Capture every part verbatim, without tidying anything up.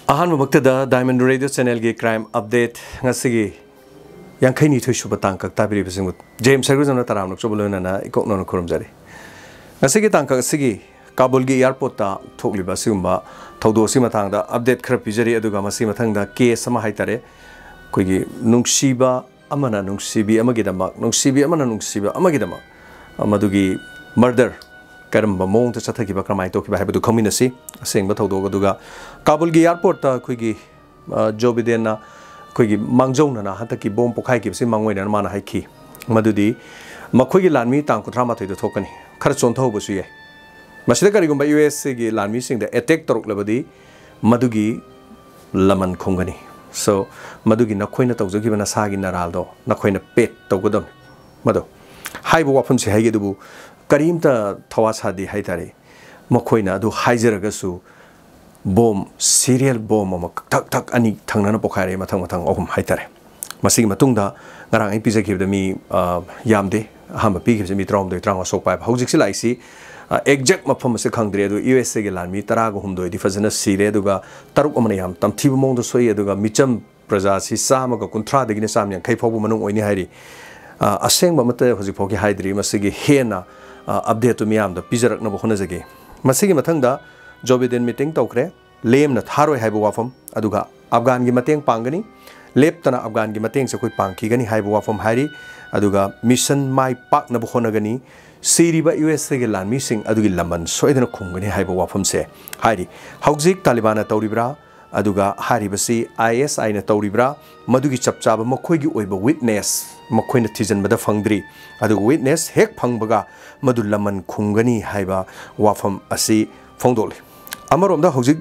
ꯑꯍꯥꯟꯕꯃꯛꯇꯗ Diamond Radio Channelꯒꯤ crime update ꯉꯁꯤꯒꯤ ꯌꯥꯡꯈꯩꯅꯤꯊꯣꯏ ꯁꯨꯕ ꯇꯥꯡꯀꯛ ꯇꯥꯕꯤꯔꯤꯕꯁꯤꯡꯕꯨ ꯖꯦꯝꯁ ꯁꯔꯒꯨꯖꯝꯅ ꯇꯔꯥꯝꯅ ꯑꯣꯛꯆꯕ ꯂꯣꯏꯅꯅ ꯏꯀꯣꯛꯅꯅ ꯈꯨꯔꯨꯝꯖꯔꯤ꯫ ꯉꯁꯤꯒꯤ ꯇꯥꯡꯀꯛ ꯑꯁꯤꯒꯤ ꯀꯥꯕꯨꯜꯒꯤ airportꯇ ꯊꯣꯛꯂꯤꯕ ꯑꯁꯤꯒꯨꯝꯕ ꯊꯧꯗꯣꯛ ꯑꯁꯤꯒꯤ ꯃꯇꯥꯡꯗ update ꯈꯔ ꯄꯤꯖꯔꯤ, ꯑꯗꯨꯒ ꯃꯁꯤꯒꯤ ꯃꯊꯪꯗ case ꯑꯃ ꯍꯥꯏꯇꯥꯔꯦ, ꯑꯩꯈꯣꯏꯒꯤ ꯅꯨꯡꯁꯤꯕ ꯑꯃꯅ ꯅꯨꯡꯁꯤꯕꯤ ꯑꯃꯒꯤꯗꯃꯛ, ꯅꯨꯡꯁꯤꯕꯤ ꯑꯃꯅ ꯅꯨꯡꯁꯤꯕ ꯑꯃꯒꯤꯗꯃꯛ, ꯃꯗꯨꯒꯤ murder ꯀꯔꯝꯕ ꯃꯑꯣꯡꯗ ꯆꯠꯊꯈꯤꯕ, ꯀꯔꯝꯍꯥꯏꯅ ꯇꯧꯈꯤꯕ ꯍꯥꯏꯕꯗꯨ ꯈꯪꯃꯤꯟꯅꯁꯤ꯫ ꯑꯁꯦꯡꯕ ꯊꯧꯗꯣꯛ ꯑꯗꯨꯒ ꯀꯥꯕꯨꯜꯒꯤ airportꯇ ꯑꯩꯈꯣꯏꯒꯤ, ꯑ, ꯖꯣ ꯕꯤꯗꯦꯟꯅ ꯑꯩꯈꯣꯏꯒꯤ ꯃꯥꯡꯖꯧꯅꯅ ꯍꯟꯗꯛꯀꯤ bomb ꯄꯣꯈꯥꯏꯈꯤꯕꯁꯤ ꯃꯥꯡꯑꯣꯏꯅꯅ ꯃꯥꯅ ꯍꯥꯏꯈꯤ ꯃꯗꯨꯗꯤ ꯃꯈꯣꯏꯒꯤ ꯂꯥꯟꯃꯤ ꯇꯥꯡ ꯀꯨꯟꯊ꯭ꯔꯥ ꯃꯥꯊꯣꯏꯗ ꯊꯣꯛꯀꯅꯤ, ꯈꯔ ꯆꯣꯟꯊꯍꯧꯕꯁꯨ ꯌꯥꯏ꯫ ꯃꯁꯤꯗ ꯀꯔꯤꯒꯨꯝꯕ USAꯒꯤ ꯂꯥꯟꯃꯤꯁꯤꯡꯗ attack ꯇꯧꯔꯛꯂꯕꯗꯤ ꯃꯗꯨꯒꯤ ꯂꯃꯟ ꯈꯨꯝꯒꯅꯤ꯫ So, ꯃꯗꯨꯒꯤ ꯅꯈꯣꯏꯅ ꯇꯧꯖꯈꯤꯕ ꯅꯁꯥꯒꯤ ꯅꯔꯥꯜꯗꯣ ꯅꯈꯣꯏꯅ pay ꯇꯧꯒꯗꯕꯅꯤ꯫ ꯃꯗꯣ ꯍꯥꯏꯕ ꯋꯥꯐꯝꯁꯦ ꯍꯥꯏꯒꯦ, ꯑꯗꯨꯕꯨ ꯀꯔꯤꯝꯇ ꯊꯋꯥ ꯁꯥꯗꯦ ꯍꯥꯏꯇꯥꯔꯦ꯫ ꯃꯈꯣꯏꯅ ꯑꯗꯨ ꯍꯥꯏꯖꯔꯒꯁꯨ bomb, serial bomb ꯑꯃ ꯊꯛ ꯊꯛ ꯑꯅꯤ ꯊꯪꯅꯅ ꯄꯣꯈꯥꯏꯔꯛꯑꯦ, ꯃꯊꯪ ꯃꯊꯪ ꯑꯍꯨꯝ ꯍꯥꯏꯇꯥꯔꯦ꯫ ꯃꯁꯤꯒꯤ ꯃꯇꯨꯡꯗ ꯉꯔꯥꯡ ꯑꯩ ꯄꯤꯖꯈꯤꯕꯗ ꯃꯤ, ꯑ, ꯌꯥꯝꯗꯦ꯫ ꯑꯍꯥꯟꯕ ꯄꯤꯈꯤꯕꯁꯦ ꯃꯤ ꯇꯔꯥꯍꯨꯝꯗꯣꯏ, ꯇꯔꯥꯃꯉꯥ ꯁꯣꯛꯄ ꯍꯥꯏꯕ꯫ ꯍꯧꯖꯤꯛꯁꯤ ꯂꯥꯛꯏꯁꯤ, ꯑ, exact ꯃꯐꯝ ꯑꯁꯤ ꯈꯪꯗ꯭ꯔꯦ, ꯑꯗꯨ USAꯒꯤ ꯂꯥꯟꯃꯤ ꯇꯔꯥꯒ ꯍꯨꯝꯗꯣꯏꯗꯤ ꯐꯖꯅ ꯁꯤꯔꯦ, ꯑꯗꯨꯒ ꯇꯔꯨꯛ ꯑꯃꯅ ꯌꯥꯝ ꯇꯝꯊꯤꯕ ꯃꯑꯣꯡꯗ ꯁꯣꯛꯏ, ꯑꯗꯨꯒ ꯃꯤꯆꯝ ꯄ꯭ꯔꯖꯥꯁꯤ ꯆꯥꯝꯃꯒ ꯀꯨꯟꯊ꯭ꯔꯥꯗꯒꯤꯅ ꯆꯥꯝꯃ ꯌꯥꯡꯈꯩ ꯐꯥꯎꯕ ꯃꯅꯨꯡ ꯑꯣꯏꯅꯤ ꯍꯥꯏꯔꯤ꯫ ꯑ, ꯑꯁꯦꯡꯕ ꯑꯃꯠꯇ ꯍꯧꯖꯤꯛ ꯐꯥꯎꯒꯤ ꯍꯥꯏꯗ꯭ꯔꯤ꯫ ꯃꯁꯤꯒꯤ ꯍꯦꯟꯅ, ꯑ, updateꯇꯨ ꯃꯤꯌꯥꯝꯗ ꯄꯤꯖꯔꯛꯅꯕ ꯍꯣꯠꯅꯖꯒꯦ꯫ ꯃꯁꯤꯒꯤ ꯃꯊꯪꯗ ꯖꯣ ꯕꯤꯗꯦꯟ meeting ꯇꯧꯈ꯭ꯔꯦ꯫ ꯂꯦꯝꯅ ꯊꯥꯔꯣꯏ ꯍꯥꯏꯕ ꯋꯥꯐꯝ, ꯑꯗꯨꯒ ꯑꯐꯒꯥꯟꯒꯤ ꯃꯇꯦꯡ ꯄꯥꯡꯒꯅꯤ, ꯂꯦꯞꯇꯅ ꯑꯐꯒꯥꯟꯒꯤ ꯃꯇꯦꯡꯁꯦ ꯑꯩꯈꯣꯏ ꯄꯥꯡꯈꯤꯒꯅꯤ ꯍꯥꯏꯕ ꯋꯥꯐꯝ ꯍꯥꯏꯔꯤ꯫ ꯑꯗꯨꯒ mission ꯃꯥꯏ ꯄꯥꯛꯅꯕ ꯍꯣꯠꯅꯒꯅꯤ꯫ ꯁꯤꯔꯤꯕ USAꯒꯤ ꯂꯥꯟꯃꯤꯁꯤꯡ ꯑꯗꯨꯒꯤ ꯂꯃꯟ ꯁꯣꯏꯗꯅ ꯈꯨꯝꯒꯅꯤ ꯍꯥꯏꯕ ꯋꯥꯐꯝꯁꯦ ꯍꯥꯏꯔꯤ꯫ ꯍꯧꯖꯤꯛ ꯇꯥꯂꯤꯕꯥꯟꯅ ꯇꯧꯔꯤꯕ꯭ꯔꯥ, ꯑꯗꯨꯒ ꯍꯥꯏꯔꯤꯕꯁꯤ ISIꯅ ꯇꯧꯔꯤꯕ꯭ꯔꯥ, ꯃꯗꯨꯒꯤ ꯆꯞ ꯆꯥꯕ ꯃꯈꯣꯏꯒꯤ ꯑꯣꯏꯕ witness ꯃꯈꯣꯏꯅ ꯊꯤꯖꯤꯟꯕꯗ ꯐꯪꯗ꯭ꯔꯤ꯫ ꯑꯗꯨꯒ witness ꯍꯦꯛ ꯐꯪꯕꯒ ꯃꯗꯨ ꯂꯃꯟ ꯈꯨꯝꯒꯅꯤ ꯍꯥꯏꯕ ꯋꯥꯐꯝ ꯑꯁꯤ ꯐꯣꯡꯗꯣꯛꯂꯤ꯫ ꯑꯃꯔꯣꯝꯗ ꯍꯧꯖꯤꯛ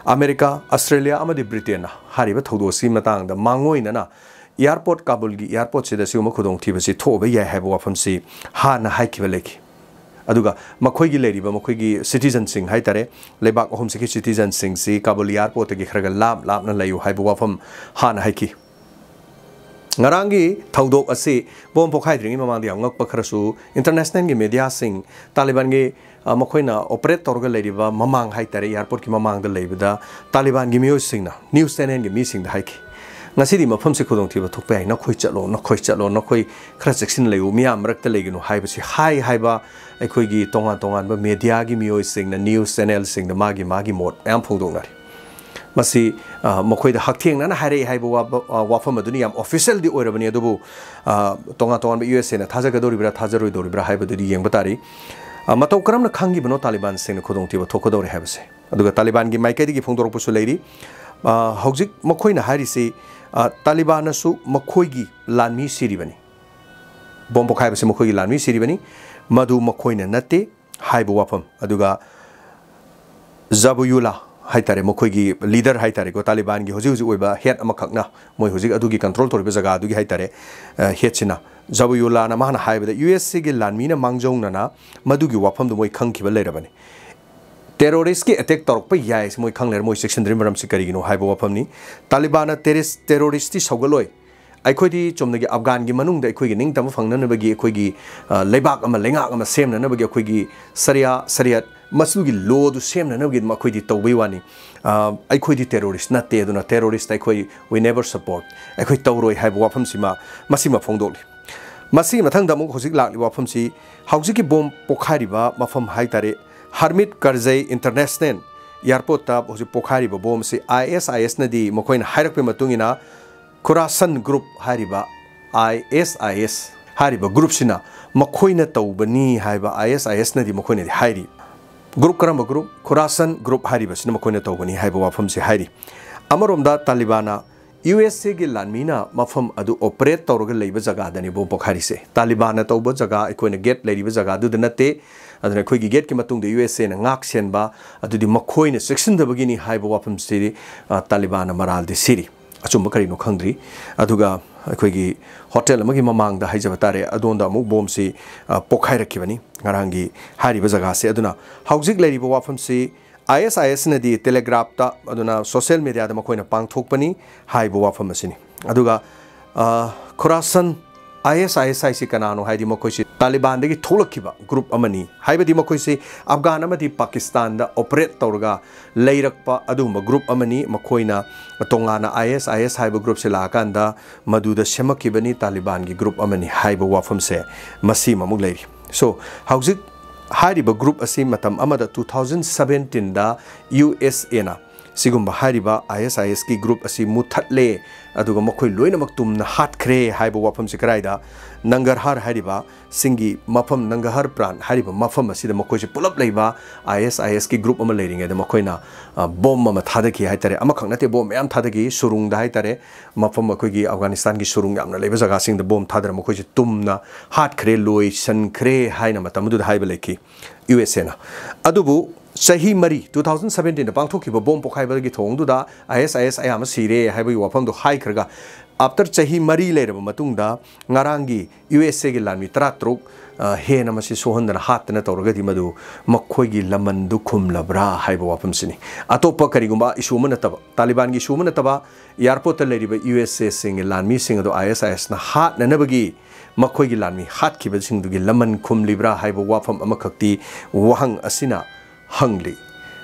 ꯑꯃꯦꯔꯤꯀꯥ, ꯑꯁꯇ꯭ꯔꯦꯂꯤꯌꯥ ꯑꯃꯗꯤ ꯕ꯭ꯔꯤꯇꯦꯟꯅ ꯍꯥꯏꯔꯤꯕ ꯊꯧꯗꯣꯛ ꯑꯁꯤꯒꯤ ꯃꯇꯥꯡꯗ ꯃꯥꯡꯑꯣꯏꯅꯅ airport, ꯀꯥꯕꯨꯜꯒꯤ airportꯁꯤꯗ ꯁꯤꯒꯨꯝꯕ ꯈꯨꯗꯣꯡꯊꯤꯕꯁꯤ ꯊꯣꯛꯑꯕ ꯌꯥꯏ ꯍꯥꯏꯕ ꯋꯥꯐꯝꯁꯤ ꯍꯥꯟꯅ ꯍꯥꯏꯈꯤꯕ ꯂꯩꯈꯤ꯫ ꯑꯗꯨꯒ ꯃꯈꯣꯏꯒꯤ ꯂꯩꯔꯤꯕ ꯃꯈꯣꯏꯒꯤ citizenꯁꯤꯡ ꯍꯥꯏꯇꯥꯔꯦ, ꯂꯩꯕꯥꯛ ꯑꯍꯨꯝꯁꯤꯒꯤ citizenꯁꯤꯡꯁꯤ ꯀꯥꯕꯨꯜ airportꯇꯒꯤ ꯈꯔꯒ ꯂꯥꯞ ꯂꯥꯞꯅ ꯂꯩꯌꯨ ꯍꯥꯏꯕ ꯋꯥꯐꯝ ꯍꯥꯟꯅ ꯍꯥꯏꯈꯤ꯫ ꯉꯔꯥꯡꯒꯤ ꯊꯧꯗꯣꯛ ꯑꯁꯤ ꯕꯣꯝ ꯄꯣꯈꯥꯏꯗ꯭ꯔꯤꯉꯩ ꯃꯃꯥꯡꯗ ꯌꯥꯝ ꯉꯛꯄ ꯈꯔꯁꯨ, ꯏꯟꯇꯔꯅꯦꯁꯅꯦꯜꯒꯤ ꯃꯦꯗꯤꯌꯥꯁꯤꯡ, ꯇꯥꯂꯤꯕꯥꯟꯒꯤ, ꯑ, ꯃꯈꯣꯏꯅ ꯑꯣꯄꯔꯦꯠ ꯇꯧꯔꯒ ꯂꯩꯔꯤꯕ ꯃꯃꯥꯡ ꯍꯥꯏ ꯇꯥꯔꯦ, ꯑꯦꯌꯥꯔꯄꯣꯔꯠꯀꯤ ꯃꯃꯥꯡꯗ ꯂꯩꯕꯗ ꯇꯥꯂꯤꯕꯥꯟꯒꯤ ꯃꯤꯑꯣꯏꯁꯤꯡꯅ ꯅ꯭ꯌꯨꯁ ꯆꯦꯅꯦꯜꯒꯤ ꯃꯤꯁꯤꯡꯗ ꯍꯥꯏꯈꯤ, "ꯉꯁꯤꯗꯤ ꯃꯐꯝꯁꯤ ꯈꯨꯗꯣꯡꯊꯤꯕ ꯊꯣꯛꯄ ꯌꯥꯏ, ꯅꯈꯣꯏ ꯆꯠꯂꯣ, ꯅꯈꯣꯏ ꯆꯠꯂꯣ, ꯅꯈꯣꯏ ꯈꯔ ꯆꯦꯛꯁꯤꯟꯅ ꯂꯩꯌꯨ, ꯃꯤꯌꯥꯝ ꯃꯔꯛꯇ ꯂꯩꯒꯅꯨ" ꯍꯥꯏꯕꯁꯤ ꯍꯥꯏ ꯍꯥꯏꯕ ꯑꯩꯈꯣꯏꯒꯤ ꯇꯣꯉꯥꯟ ꯇꯣꯉꯥꯟꯕ ꯃꯦꯗꯤꯌꯥꯒꯤ ꯃꯤꯑꯣꯏꯁꯤꯡꯅ ꯅ꯭ꯌꯨꯁ ꯆꯦꯅꯦꯜꯁꯤꯡꯗ ꯃꯥꯒꯤ ꯃꯥꯒꯤ ꯃꯣꯠ ꯃꯌꯥꯝ ꯐꯣꯡꯗꯣꯛꯅꯔꯤ꯫ ꯃꯁꯤ, ꯑ, ꯃꯈꯣꯏꯗ ꯍꯛꯊꯦꯡꯅꯅ ꯍꯥꯏꯔꯛꯏ ꯍꯥꯏꯕ ꯋꯥꯕ-, ꯑ, ꯋꯥꯐꯝ ꯑꯗꯨꯅꯤ, ꯌꯥꯝ ꯑꯣꯐꯤꯁꯤꯌꯦꯜꯗꯤ ꯑꯣꯏꯔꯕꯅꯤ, ꯑꯗꯨꯕꯨ, ꯑ, ꯇꯣꯉꯥꯟ ꯇꯣꯉꯥꯟꯕ ꯌꯨ ꯑꯦꯁ ꯑꯦꯅ ꯊꯥꯖꯒꯗꯧꯔꯤꯕ꯭ꯔꯥ, ꯊꯥꯖꯔꯣꯏꯗꯧꯔꯤꯕ꯭ꯔꯥ ꯍꯥꯏꯕꯗꯨꯗꯤ ꯌꯦꯡꯕ ꯇꯥꯔꯤ꯫ ꯑ, ꯃꯇꯧ ꯀꯔꯝꯅ ꯈꯪꯈꯤꯕꯅꯣ ꯇꯥꯂꯤꯕꯥꯟꯁꯤꯡꯅ ꯈꯨꯗꯣꯡꯊꯤꯕ ꯊꯣꯛꯀꯗꯧꯔꯦ ꯍꯥꯏꯕꯁꯦ? ꯑꯗꯨꯒ ꯇꯥꯂꯤꯕꯥꯟꯒꯤ ꯃꯥꯏꯀꯩꯗꯒꯤ ꯐꯣꯡꯗꯣꯔꯛꯄꯁꯨ ꯂꯩꯔꯤ꯫ ꯑ, ꯍꯧꯖꯤꯛ ꯃꯈꯣꯏꯅ ꯍꯥꯏꯔꯤꯁꯤ, ꯑ, ꯇꯥꯂꯤꯕꯥꯟꯅꯁꯨ ꯃꯈꯣꯏꯒꯤ ꯂꯥꯟꯃꯤ ꯁꯤꯔꯤꯕꯅꯤ, ꯕꯣꯝ ꯄꯣꯈꯥꯏꯕꯁꯤ ꯃꯈꯣꯏꯒꯤ ꯂꯥꯟꯃꯤ ꯁꯤꯔꯤꯕꯅꯤ, ꯃꯗꯨ ꯃꯈꯣꯏꯅ ꯅꯠꯇꯦ ꯍꯥꯏꯕ ꯋꯥꯐꯝ꯫ ꯑꯗꯨꯒ ꯖꯕꯨꯌꯨꯂꯥ ꯍꯥꯏꯇꯥꯔꯦ, ꯃꯈꯣꯏꯒꯤ ꯂꯤꯗꯔ ꯍꯥꯏꯇꯥꯔꯦꯀꯣ, ꯇꯥꯂꯤꯕꯥꯟꯒꯤ ꯍꯧꯖꯤꯛ ꯍꯧꯖꯤꯛ ꯑꯣꯏꯕ ꯍꯦꯗ ꯑꯃꯈꯛꯅ, ꯃꯣꯏ ꯍꯧꯖꯤꯛ ꯑꯗꯨꯒꯤ ꯀꯟꯇ꯭ꯔꯣꯜ ꯇꯧꯔꯤꯕ ꯖꯒꯥ ꯑꯗꯨꯒꯤ ꯍꯥꯏꯇꯥꯔꯦ, ꯑ, ꯍꯦꯗꯁꯤꯅ, ꯖꯕꯨꯌꯨꯂꯥꯅ ꯃꯥꯅ ꯍꯥꯏꯕꯗ, ꯌꯨ ꯑꯦꯁ ꯑꯦꯒꯤ ꯂꯥꯟꯃꯤꯅ ꯃꯥꯡꯖꯧꯅꯅ ꯃꯗꯨꯒꯤ ꯋꯥꯐꯝꯗꯨ ꯃꯣꯏ ꯈꯪꯈꯤꯕ ꯂꯩꯔꯕꯅꯤ꯫ ꯇꯦꯔꯣꯔꯤꯁꯀꯤ ꯑꯦꯇꯦꯛ ꯇꯧꯔꯛꯄ ꯌꯥꯏ ꯍꯥꯏꯁꯤ ꯃꯣꯏ ꯈꯪ ꯂꯩꯔꯦ, ꯃꯣꯏ ꯆꯦꯛꯁꯤꯟꯗ꯭ꯔꯤꯕ ꯃꯔꯝꯁꯤ ꯀꯔꯤꯒꯤꯅꯣ ꯍꯥꯏꯕ ꯋꯥꯐꯝꯅꯤ꯫ ꯇꯥꯂꯤꯕꯥꯟꯅ ꯇꯦꯔꯤꯁ-, ꯇꯦꯔꯣꯔꯤꯁꯇꯤ ꯁꯧꯒꯠꯂꯣꯏ꯫ ꯑꯩꯈꯣꯏꯗꯤ ꯆꯨꯝꯅꯒꯤ ꯑꯐꯒꯥꯟꯒꯤ ꯃꯅꯨꯡꯗ ꯑꯩꯈꯣꯏꯒꯤ ꯅꯤꯡꯇꯝꯕ ꯐꯪꯅꯅꯕꯒꯤ, ꯑꯩꯈꯣꯏꯒꯤ, ꯑ, ꯂꯩꯕꯥꯛ ꯑꯃ, ꯂꯩꯉꯥꯛ ꯑꯃ ꯁꯦꯝꯅꯅꯕꯒꯤ ꯑꯩꯈꯣꯏꯒꯤ ꯁꯔꯤꯌꯥ, ꯁꯔꯤꯌꯠ, ꯃꯁꯤꯒꯤ ꯂꯣꯗꯨ ꯁꯦꯝꯅꯅꯕꯒꯤ ꯑꯩꯈꯣꯏꯗꯤ ꯇꯧꯕꯩ ꯋꯥꯅꯤ꯫ ꯑ, ꯑꯩꯈꯣꯏꯗꯤ ꯇꯦꯔꯣꯔꯤꯁ ꯅꯠꯇꯦ, ꯑꯗꯨꯅ ꯇꯦꯔꯣꯔꯤꯁ ꯑꯩꯈꯣꯏ, we never support, ꯑꯩꯈꯣꯏ ꯇꯧꯔꯣꯏ ꯍꯥꯏꯕ ꯋꯥꯐꯝꯁꯤꯃ, ꯃꯁꯤꯃ ꯐꯣꯡꯗꯣꯛꯂꯤ꯫ ꯃꯁꯤꯒꯤ ꯃꯊꯪꯗ ꯑꯃꯨꯛ ꯍꯧꯖꯤꯛ ꯂꯥꯛꯂꯤꯕ ꯋꯥꯐꯝꯁꯤ, ꯍꯧꯖꯤꯛꯀꯤ ꯕꯣꯝ ꯄꯣꯈꯥꯏꯔꯤꯕ ꯃꯐꯝ ꯍꯥꯏꯇꯥꯔꯦ, ꯍꯔꯃꯤꯠ ꯀꯔꯖꯩ ꯏꯟꯇꯔꯅꯦꯁꯅꯦꯜ ꯏꯌꯥꯔꯄꯣꯔꯠꯇ ꯍꯧꯖꯤꯛ ꯄꯣꯈꯥꯏꯔꯤꯕ ꯕꯣꯝꯁꯤ ꯑꯥꯏ ꯑꯦꯁ ꯑꯥꯏ ꯑꯦꯁꯅꯗꯤ ꯃꯈꯣꯏꯅ ꯍꯥꯏꯔꯛꯄꯒꯤ ꯃꯇꯨꯡ ꯏꯟꯅ, ꯈꯨꯔꯥꯁꯟ ꯒ꯭ꯔꯨꯞ ꯍꯥꯏꯔꯤꯕ ꯑꯥꯏ ꯑꯦꯁ ꯑꯥꯏ ꯑꯦꯁ ꯍꯥꯏꯔꯤꯕ ꯒ꯭ꯔꯨꯞꯁꯤꯅ ꯃꯈꯣꯏꯅ ꯇꯧꯕꯅꯤ ꯍꯥꯏꯕ ꯑꯥꯏ ꯑꯦꯁ ꯑꯥꯏ ꯑꯦꯁꯅꯗꯤ ꯃꯈꯣꯏꯅꯗꯤ ꯍꯥꯏꯔꯤ꯫ ꯒ꯭ꯔꯨꯞ ꯀꯔꯝꯕ ꯒ꯭ꯔꯨꯞ? ꯈꯨꯔꯥꯁꯟ ꯒ꯭ꯔꯨꯞ ꯍꯥꯏꯔꯤꯕꯁꯤꯅ ꯃꯈꯣꯏꯅ ꯇꯧꯕꯅꯤ ꯍꯥꯏꯕ ꯋꯥꯐꯝꯁꯤ ꯍꯥꯏꯔꯤ꯫ ꯑꯃꯔꯣꯝꯗ ꯇꯥꯂꯤꯕꯥꯟꯅ ꯌꯨ ꯑꯦꯁ ꯑꯦꯒꯤ ꯂꯥꯟꯃꯤꯅ ꯃꯐꯝ ꯑꯗꯨ ꯑꯣꯄꯔꯦꯠ ꯇꯧꯔꯒ ꯂꯩꯕ ꯖꯒꯥꯗꯅꯤ ꯕꯣꯝ ꯄꯣꯈꯥꯏꯔꯤꯁꯦ꯫ ꯇꯥꯂꯤꯕꯥꯟꯅ ꯇꯧꯕ ꯖꯒꯥ, ꯑꯩꯈꯣꯏꯅ ꯒꯦꯠ ꯂꯩꯔꯤꯕ ꯖꯒꯥꯗꯨꯗ ꯅꯠꯇꯦ꯫ ꯑꯗꯨꯅ ꯑꯩꯈꯣꯏꯒꯤ ꯒꯦꯠꯀꯤ ꯃꯇꯨꯡꯗ ꯌꯨ ꯑꯦꯁ ꯑꯦꯅ ꯉꯥꯛ ꯁꯦꯟꯕ, ꯑꯗꯨꯗꯤ ꯃꯈꯣꯏꯅ ꯆꯦꯛꯁꯤꯟꯗꯕꯒꯤꯅꯤ ꯍꯥꯏꯕ ꯋꯥꯐꯝꯁꯤꯗꯤ, ꯑ, ꯇꯥꯂꯤꯕꯥꯟꯅ ꯃꯔꯥꯜꯗꯤ ꯁꯤꯔꯤ꯫ ꯑꯆꯨꯝꯕ ꯀꯔꯤꯅꯣ ꯈꯪꯗ꯭ꯔꯤ꯫ ꯑꯗꯨꯒ ꯑꯩꯈꯣꯏꯒꯤ ꯍꯣꯇꯦꯜ ꯑꯃꯒꯤ ꯃꯃꯥꯡꯗ ꯍꯥꯏꯖꯕ ꯇꯥꯔꯦ, ꯑꯗꯣꯝꯗ ꯑꯃꯨꯛ ꯕꯣꯝꯁꯤ, ꯑ, ꯄꯣꯈꯥꯏꯔꯛꯈꯤꯕꯅꯤ ꯉꯔꯥꯡꯒꯤ ꯍꯥꯏꯔꯤꯕ ꯖꯒꯥꯁꯦ꯫ ꯑꯗꯨꯅ ꯍꯧꯖꯤꯛ ꯂꯩꯔꯤꯕ ꯋꯥꯐꯝꯁꯤ ꯑꯥꯏ ꯑꯦꯁ ꯑꯥꯏ ꯑꯦꯁꯅꯗꯤ ꯇꯦꯂꯦꯒ꯭ꯔꯥꯐꯇ, ꯑꯗꯨꯅ ꯁꯣꯁꯤꯌꯦꯜ ꯃꯦꯗꯤꯌꯥꯗ ꯃꯈꯣꯏꯅ ꯄꯥꯡꯊꯣꯛꯄꯅꯤ ꯍꯥꯏꯕ ꯋꯥꯐꯝ ꯑꯁꯤꯅꯤ꯫ ꯑꯗꯨꯒ, ꯑ, ꯈꯨꯔꯥꯁꯟ ꯑꯥꯏ ꯑꯦꯁ ꯑꯥꯏ ꯑꯦꯁ ꯍꯥꯏꯁꯤ ꯀꯅꯥꯅꯣ ꯍꯥꯏꯗꯤ, ꯃꯈꯣꯏꯁꯤ ꯇꯥꯂꯤꯕꯥꯟꯗꯒꯤ ꯊꯣꯛꯂꯛꯈꯤꯕ ꯒ꯭ꯔꯨꯞ ꯑꯃꯅꯤ꯫ ꯍꯥꯏꯕꯗꯤ, ꯃꯈꯣꯏꯁꯤ ꯑꯐꯒꯥꯟ ꯑꯃꯗꯤ ꯄꯥꯀꯤꯁꯇꯥꯟꯗ ꯑꯣꯄꯔꯦꯠ ꯇꯧꯔꯒ ꯂꯩꯔꯛꯄ ꯑꯗꯨꯒꯨꯝꯕ ꯒ꯭ꯔꯨꯞ ꯑꯃꯅꯤ꯫ ꯃꯈꯣꯏꯅ ꯇꯣꯉꯥꯟꯅ ꯑꯥꯏ ꯑꯦꯁ ꯑꯥꯏ ꯑꯦꯁ ꯍꯥꯏꯕ ꯒ꯭ꯔꯨꯞꯁꯦ ꯂꯥꯛꯑꯀꯥꯟꯗ, ꯃꯗꯨꯗ ꯁꯦꯝꯃꯛꯈꯤꯕꯅꯤ ꯇꯥꯂꯤꯕꯥꯟꯒꯤ ꯒ꯭ꯔꯨꯞ ꯑꯃꯅꯤ ꯍꯥꯏꯕ ꯋꯥꯐꯝꯁꯦ, ꯃꯁꯤꯃ ꯑꯃꯨꯛ ꯂꯩꯔꯤ꯫ So, ꯍꯧꯖꯤꯛ ꯍꯥꯏꯔꯤꯕ ꯒ꯭ꯔꯨꯞ ꯑꯁꯤ ꯃꯇꯝ ꯑꯃꯗ two thousand seventeen ꯗ ꯌꯨ ꯑꯦꯁ ꯑꯦꯅ ꯁꯤꯒꯨꯝꯕ ꯍꯥꯏꯔꯤꯕ ꯑꯥꯏ ꯑꯦꯁ ꯑꯥꯏ ꯑꯦꯁꯀꯤ ꯒ꯭ꯔꯨꯞ ꯑꯁꯤ ꯃꯨꯠꯊꯠꯂꯦ, ꯑꯗꯨꯒ ꯃꯈꯣꯏ ꯂꯣꯏꯅꯃꯛ ꯇꯨꯝꯅ ꯍꯥꯠꯈ꯭ꯔꯦ ꯍꯥꯏꯕ ꯋꯥꯐꯝꯁꯤ ꯀꯗꯥꯏꯗ? ꯅꯪꯒꯔꯍꯥꯔ ꯍꯥꯏꯔꯤꯕ ꯁꯤꯡꯒꯤ ꯃꯐꯝ, ꯅꯪꯒꯔꯍꯥꯔ ꯄ꯭ꯔꯥꯟ ꯍꯥꯏꯔꯤꯕ ꯃꯐꯝ ꯑꯁꯤꯗ ꯃꯈꯣꯏꯁꯦ ꯄꯨꯂꯞ ꯂꯩꯕ ꯑꯥꯏ ꯑꯦꯁ ꯑꯥꯏ ꯑꯦꯁꯀꯤ ꯒ꯭ꯔꯨꯞ ꯑꯃ ꯂꯩꯔꯤꯉꯩꯗ, ꯃꯈꯣꯏꯅ, ꯑ, ꯕꯣꯝ ꯑꯃ ꯊꯥꯗꯈꯤ ꯍꯥꯏꯇꯥꯔꯦ꯫ ꯑꯃꯈꯛ ꯅꯠꯇꯦ, ꯕꯣꯝ ꯃꯌꯥꯝ ꯊꯥꯗꯈꯤ꯫ ꯁꯨꯔꯨꯡꯗ ꯍꯥꯏꯇꯥꯔꯦ, ꯃꯐꯝ ꯑꯩꯈꯣꯏꯒꯤ ꯑꯐꯒꯥꯅꯤꯁꯇꯥꯟꯒꯤ ꯁꯨꯔꯨꯡ ꯌꯥꯝꯅ ꯂꯩꯕ ꯖꯒꯥꯁꯤꯡꯗ ꯕꯣꯝ ꯊꯥꯗꯔ ꯃꯈꯣꯏꯁꯦ ꯇꯨꯝꯅ ꯍꯥꯠꯈ꯭ꯔꯦ, ꯂꯣꯏꯁꯟꯈ꯭ꯔꯦ ꯍꯥꯏꯅ ꯃꯇꯝ ꯑꯗꯨꯗ ꯍꯥꯏꯕ ꯂꯩꯈꯤ ꯌꯨ ꯑꯦꯁ ꯑꯦꯅ꯫ ꯑꯗꯨꯕꯨ ꯆꯍꯤ ꯃꯔꯤ, two thousand seventeen ꯗ ꯄꯥꯡꯊꯣꯛꯈꯤꯕ ꯕꯣꯝ ꯄꯣꯈꯥꯏꯕꯒꯤ ꯊꯧꯑꯣꯡꯗꯨꯗ ꯑꯥꯏ ꯑꯦꯁ ꯑꯥꯏ ꯑꯦꯁ ꯑꯌꯥꯝꯕ ꯁꯤꯔꯦ ꯍꯥꯏꯕꯒꯤ ꯋꯥꯐꯝꯗꯣ ꯍꯥꯏꯈ꯭ꯔꯒ, after ꯆꯍꯤ ꯃꯔꯤ ꯂꯩꯔꯕ ꯃꯇꯨꯡꯗ, ꯉꯔꯥꯡꯒꯤ ꯌꯨ ꯑꯦꯁ ꯑꯦꯒꯤ ꯂꯥꯟꯃꯤ ꯇꯔꯥꯇꯔꯨꯛ, ꯑ, ꯍꯦꯟꯅ ꯃꯁꯤ ꯁꯣꯛꯍꯟꯗꯅ ꯍꯥꯠꯇꯅ ꯇꯧꯔꯒꯗꯤ, ꯃꯗꯨ ꯃꯈꯣꯏꯒꯤ ꯂꯃꯟꯗꯨ ꯈꯨꯝꯂꯕ꯭ꯔꯥ ꯍꯥꯏꯕ ꯋꯥꯐꯝꯁꯤꯅꯤ꯫ ꯑꯇꯣꯞꯄ ꯀꯔꯤꯒꯨꯝꯕ ꯏꯁꯨ ꯑꯃ ꯅꯠꯇꯕ, ꯇꯥꯂꯤꯕꯥꯟꯒꯤ ꯏꯁꯨ ꯑꯃ ꯅꯠꯇꯕ, ꯑꯦꯌꯥꯔꯄꯣꯔꯠꯇ ꯂꯩꯔꯤꯕ ꯌꯨ ꯑꯦꯁ ꯑꯦꯁꯤꯡꯒꯤ ꯂꯥꯟꯃꯤꯁꯤꯡ ꯑꯗꯨ ꯑꯥꯏ ꯑꯦꯁ ꯑꯥꯏ ꯑꯦꯁꯅ ꯍꯥꯠꯅꯅꯕꯒꯤ ꯃꯈꯣꯏꯒꯤ ꯂꯥꯟꯃꯤ ꯍꯥꯠꯈꯤꯕꯁꯤꯡꯗꯨꯒꯤ ꯂꯃꯟ ꯈꯨꯝꯂꯤꯕ꯭ꯔꯥ ꯍꯥꯏꯕ ꯋꯥꯐꯝ ꯑꯃꯈꯛꯇꯤ ꯋꯥꯍꯪ ꯑꯁꯤꯅ ꯍꯪꯂꯤ꯫